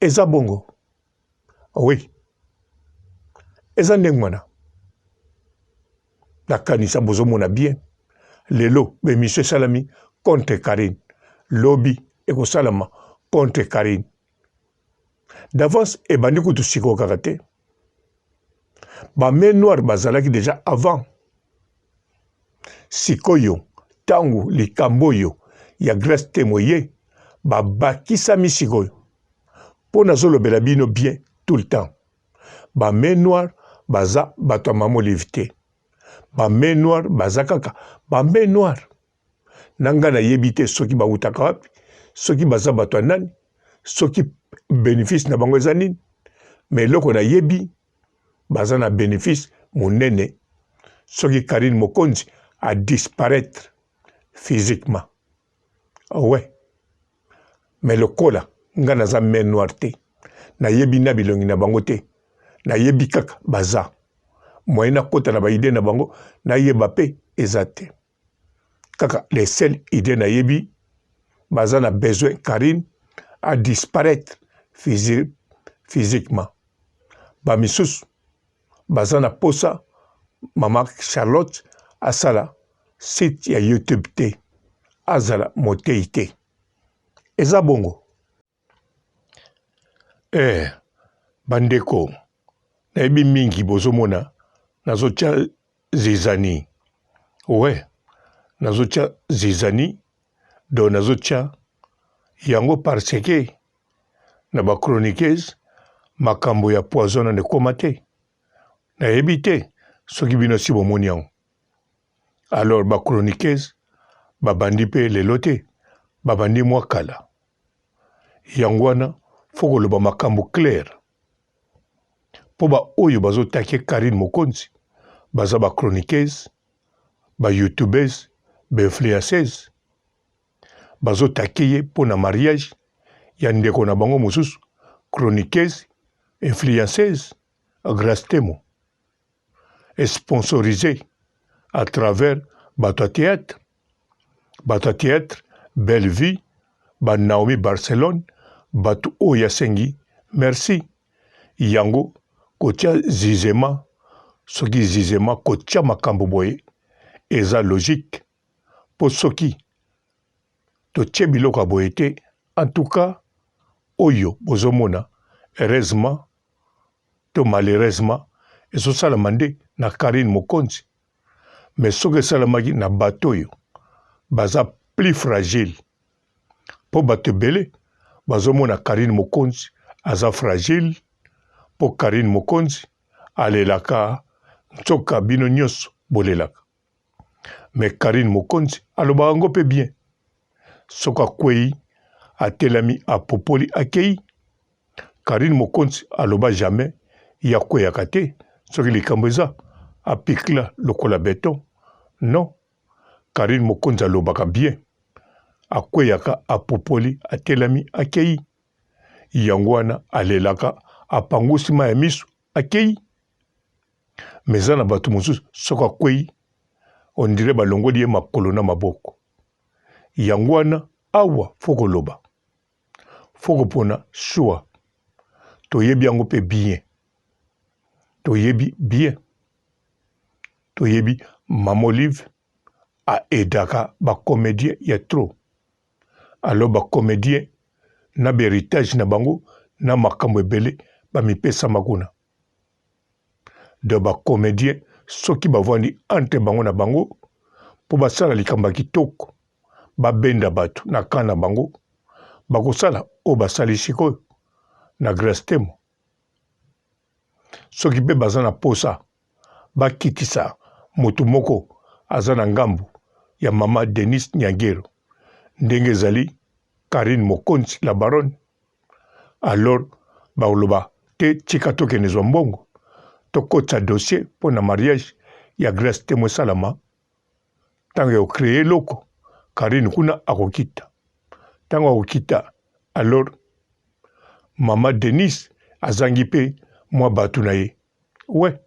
A: Eza bongo. Oui. Eza ndenge wana. Nakanisa bozomona bien. Lelo ba emission esalami contre Carine. Lobi ekosalama contre Carine. D'avance ebandi kutu sikoyo kaka te. Ba main noire bazalaki dejà avant. Sikoyo tango likambo oyo ya Grace Temo eye, babakisami sikoyo. Mpo nazolobela bino bien tout le temps. Ba main noire baza bato ya Mama Olive te. Ba main noire baza kaka ba main noire. Na ngai nayebi te soki bawutaka wapi, soki baza bato ya nani, soki benefice na bango eza nini. Mais eloko nayebi, baza na benefice monene soki Carine Mokonzi a disparaitre physiquement. Ouais. Mais lokola nga naza main noire te, nayebi na bilongi na bango te, nayebi kaka baza. Moyen nakota na ba idee na bango nayeba pe eza te. Kaka les seules idées nayebi baza na besoin Carine a disparaitre physiquement. Ba misusu baza na posa mama Charlotte asala site ya YouTube te, azala moteyi te. Eza bongo. Eh bandeko nayebi mingi bozomona nazotia zizani we nazotia zizani donc nazotia yango parce que na ba chroniqueuse makambo ya poison nano ekoma te nayebi te soki bino si bomoni yango alors ba chroniqueuse babandi mpe lelo te babandi mwa kala yango wana fo koloba makambo claire mpo baoyo bazotake Carine Mokonzi baza ba chroniqueuse ba youtubeuse ba influenceuse bazotake ye mpo na mariage ya ndeko na bango mosusu chroniqueuse influenceuse Grace Temo sponsorise à travers bato ya theatre bato ya theatre belle vie ba Naomi Barcelone bato oyo asengi merci yango kotia zizema soki zizema kotia makambo boye eza logique mpo soki totie biloko ya boye te en tout cas oyo bozomona heureusement to malheureusement ezosalama nde na Carine Mokonzi mais soki esalamaki na bato oyo baza plus fragile mpo bato ebele bazomona Carine Mokonzi aza fragile mpo Carine Mokonzi alelaka nzoka bino nyonso bolelaka mais Carine Mokonzi alobaka yango mpe bien soki akwei atelami apopoli akei Carine Mokonzi aloba jamais ye akweyaka te soki likambo eza apikla lokola beton non Carine Mokonzi alobaka bien akweyaka apopoli atelami akei yango wana alelaka apangusi mayi ya miso akei mais eza na bato mosusu soki akwei on dirait balongoli ye makolo na maboko yango wana awa fo koloba fo kopona choix toyebi yango mpe bien toyebi bien toyebi mama olive a aidaka ba comedien ya trop alors ba comedien na ba heritage na bango na makambo ebele bamipesama kuna donc ba comedien soki bavandi entre bango na bango mpo basala likambo ya kitoko babenda bato na camp na bango bakosala oyo basali sikoyo na Grace Temo soki mpe baza na posa bakitisa moto moko aza na ngambo ya mama Denise Nyangero ndenge ezali Carine Mokonzi la baronne alors bakoloba te tika tokende zwa mbongo. Tokotisa dossier mpo na mariage ya Grace Temo esalama. Ntango ya kocree eloko, Carine kuna akokita. Ntango akokita, alors mama Denise azangi mpe mwa bato na ye. We,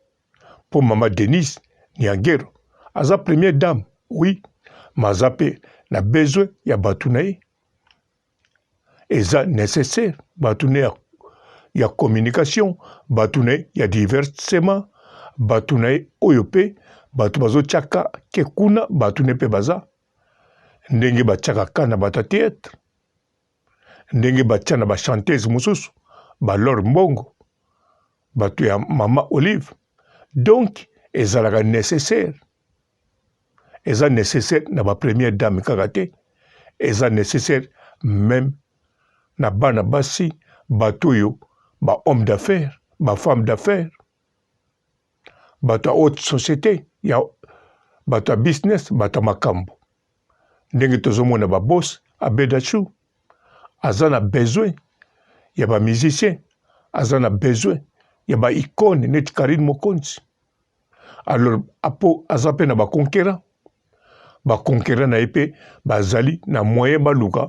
A: mpo mama Denise Niangero aza première dame, oui, ma aza mpe na besoin ya bato na ye. Eza necessaire bato na ye ya communication, bato na ye ya divertissement, bato na ye oyo mpe bato bazotiaka ke kuna bato na ye mpe baza ndenge batiaka ka na bato ya theatre, ndenge batia na ba chanteuse mosusu ba Lor Mbongo, bato ya mama Olive. Donc ezalaka necessaire, eza necessaire na ba première dame kaka te, eza necessaire meme na bana basi, bato oyo ba homme d'affaires, ba femme d'affaires, bato ya haute société, ya bato ya business, bato ya makambo. Ndenge tozomona ba boss Abedachou aza na besoin ya ba musiciens, aza na besoin ya ba icone neti Carine Mokonzi. Alors apo aza pe na ba conquérant, ba conquérant na ye pe bazali na moyen baluka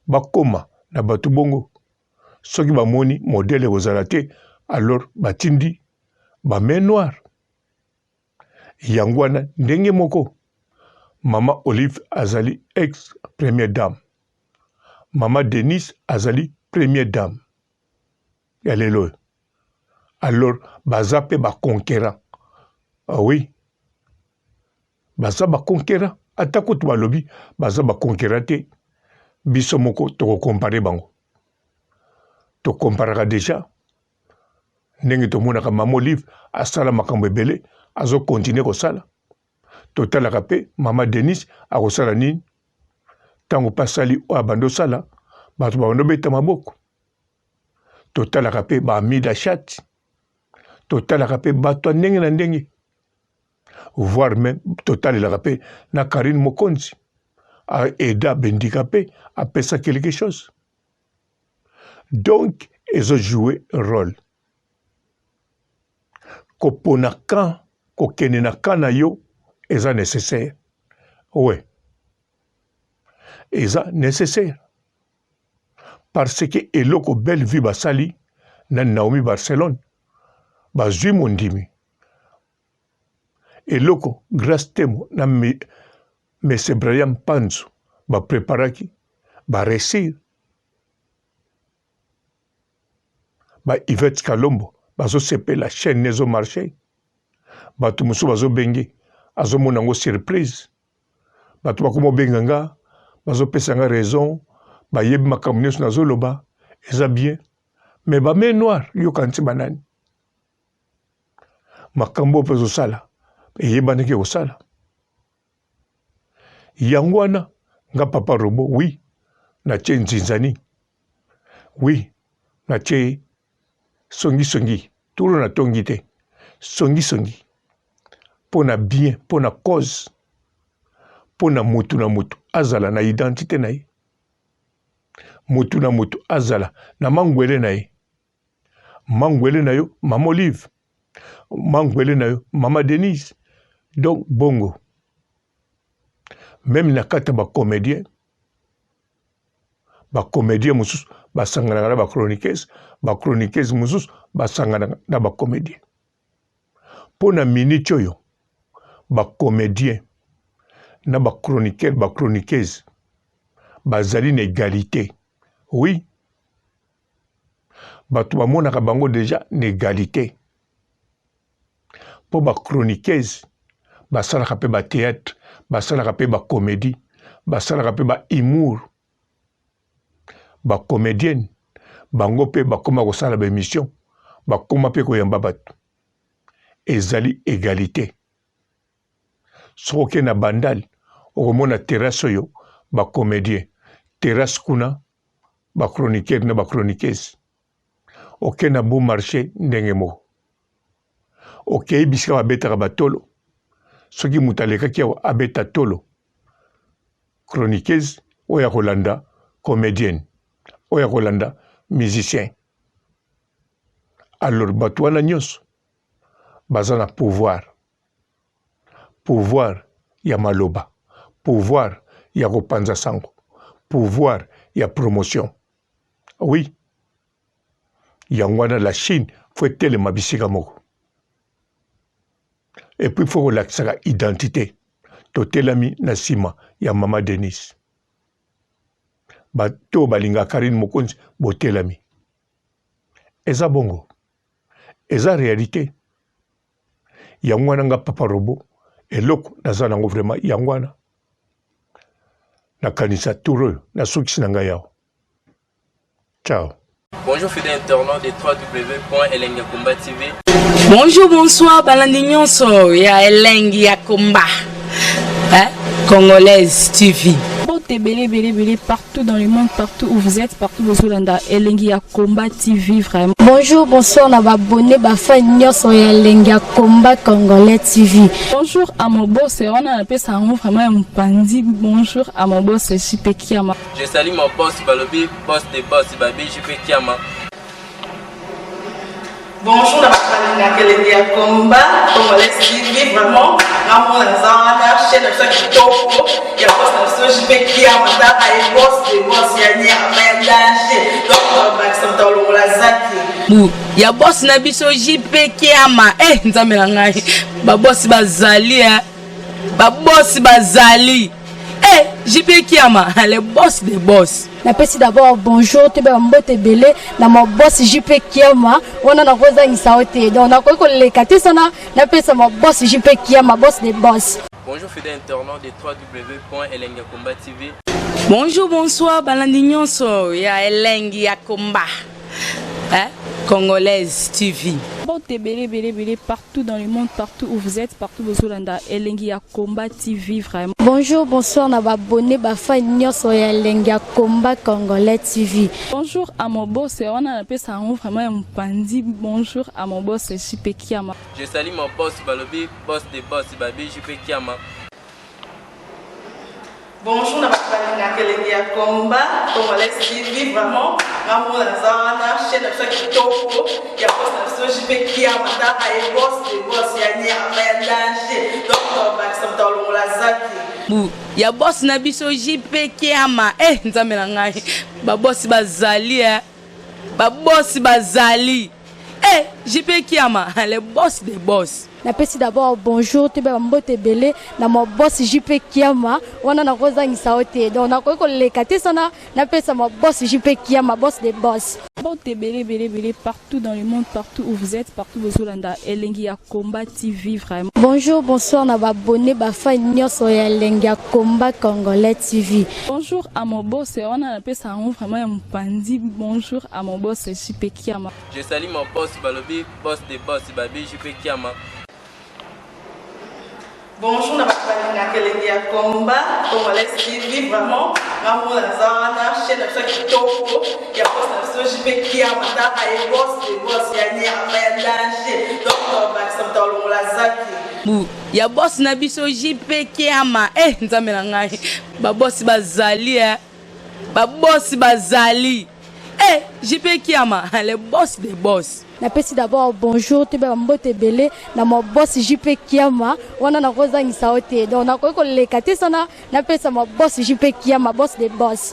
A: bakoma na bato bongo. Soki bamoni modèle ekozala te, alors batindi ba main noire. Yango wana ndenge moko mama Olive azali ex première dame, mama Denise azali première dame ya lelo oyo. Alors baza pe ba conquérant. Ah oui, baza ba conquérant, ata kutu balobi baza ba conquérant te, biso moko toko comparer bango. To comparaka dejà ndenge tomonaka mama Olive asala makambo ebele, azo continuer kosala. Totalaka pe mama Denise akosala nini ntango pe asali oyo abandi osala, bato babandi obeta maboko. Totalaka pe ba Amida Chat, totalaka pe bato ya ndenge na ndenge, voire meme totalelaka pe na Carine Mokonzi aida Bendika pe apesa quelque chose. Donc ezo jouer role. Kopona camp, kokende na camp na yo eza necessaire. Ouais. Eza necessaire. Parce que eloko belle vie basali na Naomi Barcelone bazui mondimi. Eloko Grace Temo na Monsieur Brian Panzu ba preparaki ba reussir. Ba Yvette Kalombo bazo sepela chaîne ezo marcher. Bato mosusu bazo benge azomona yango surprise. Bato bakoma obenga nga bazopesa nga raison, bayebi makambo nyonso nazoloba eza bien. Mais ba main noire yoka nti banani? Makambo oyo mpe ezosala eyebanaki kosala. Yango wana nga papa robot oui natie nzinzani oui natie songi songi tolo na tongi te songi songi mpo na bien mpo na cause mpo na mutu na mutu azala na identite na ye mutu na mutu azala na mangwele na ye mangwele na yo mama Olive mangwele na yo mama Denise donc bongo meme na kati ya ba comedien ba comedien mosusu basanganaka na ba chroniqueuse ba chroniqueuse mosusu basanganaka na ba comedien mpo na minute oyo ba comedien na ba chroniqueur ba chroniqueuse bazali na egalite oui Bato bamonaka bango dejà na egalite po ba chroniqueuse basalaka pe ba theatre, basalaka pe ba comedie, basalaka pe ba humour, ba comedienne bango pe bakoma kosala ba emission, bakoma pe koyamba bato, ezali egalite. Soki oke na bandal okomona terrasse oyo ba comedien, terrasse kuna ba chroniqueur na ba chroniqueuse. Oke na beau marché ndenge moko. Okei bisika babetaka batolo, soki moto alekaki awa abeta tolo, chroniqueuse oyo akolanda comedienne, oyo akolanda musicien. Alors bato wana nyonso. baza na pouvoir. Pouvoir ya maloba, pouvoir ya kopanza sango, pouvoir ya promotion. Oui, yango wana la Chine faut etelema bisika moko. Et puis faut kolakisaka identité. Totelami na sima ya mama Denise. Bato balinga Carine Mokonzi botelami. Eza bongo. Eza realite. Yango wana nga papa robot eloko naza nango vraiment yango wana. Nakanisa tour oyo nasukisi na ngai awa. Ciao.
B: Bonjour fidèles internautes de www.elengiyakomba TV.
C: Bonjour, bonsoir, balandi nyonso ya Elengi ya Komba. Hein? Congolaise TV.
D: Mbote ebele ebele ebele partout dans le monde, partout où vous êtes, partout bozolanda Elengi ya Combat TV vraiment.
E: Bonjour, bonsoir na ba abonné ba fan nyonso ya Elengi ya Combat Congolais TV.
D: Bonjour à mon boss, wana napesa yango vraiment ya mopanzi. Bonjour à mon boss JP Kiama.
B: Je salue mon boss balobi boss de boss babi JP Kiama.
F: Bonjour na bato balingaka elengi ya combat congolais TV vraiment ngamona naza wana chaîne na biso ya kitoko ya boss na biso JP Kiama tala ye boss de boss ya nyama ya danger donc bakisa moto alongola zaki
C: bu ya boss na biso JP Kiama eh nzambe na ngai ba boss bazali eh ba boss bazali eh JP Kiama le boss de boss.
E: Napesi d'abord bonjour toyeba ba mbote ebele na ma boss JP Kiama wana nakozangisa yo te donc nakoki koleka te sana napesa ma boss JP Kiama boss de boss.
B: Bonjour fidèle internaute de www.elengiyakomba TV.
C: Bonjour bonsoir balandi nyonso ya elengi ya combat hein? Congolaise TV.
D: Mbote ebele ebele ebele partout dans le monde, partout où vous êtes, partout bozolanda Elengi ya Combat TV vraiment.
E: Bonjour, bonsoir na ba abonné ba fan nyonso ya Elengi ya Combat Congolais TV.
D: Bonjour à mon boss, wana napesa yango vraiment ya mopanzi. Bonjour à mon boss JP Kiama.
B: Je salue mon boss balobi boss de boss babi JP Kiama.
F: Bonjour na bato balingaka elengi ya combat congolais TV vraiment ngamona naza wana chaîne na biso ya kitoko ya boss na biso JP Kiama tala ye boss de boss ya nyama ya danger donc bakisa moto alongola zaki
C: bu ya boss na biso JP Kiama eh nzambe na ngai ba boss bazali eh ba boss bazali eh JP Kiama le boss de boss.
E: Napesi d'abord bonjour toyeba ba mbote ebele na ma boss JP Kiama wana nakozangisa yo te donc nakoki koleka te sana napesa ma boss JP Kiama boss de boss.
D: Mbote ebele ebele ebele partout dans le monde, partout où vous êtes, partout bozolanda Elengi ya Combat TV vraiment.
E: Bonjour, bonsoir na ba abonné ba fan nyonso ya Elengi ya Combat Congolais TV.
D: Bonjour à mon boss, wana napesa yango vraiment ya mopanzi. Bonjour à mon boss JP Kiama.
B: Je salue mon boss balobi boss de boss babi JP Kiama.
F: Bonjour na bato balingaka elengi ya combat congolais TV vraiment ngamona naza wana chaîne na biso ya kitoko ya boss na biso JP Kiama tala ye boss de boss ya nyama ya danger donc bakisa moto alongola zaki
C: bu ya boss na biso JP Kiama eh nzambe na ngai ba boss bazali eh ba boss bazali eh JP Kiama le boss de boss.
E: Napesi d'abord bonjour toyeba ba mbote ebele na ma boss JP Kiama wana nakozangisa yo te donc nakoki koleka te sana napesa ma boss JP Kiama boss de boss.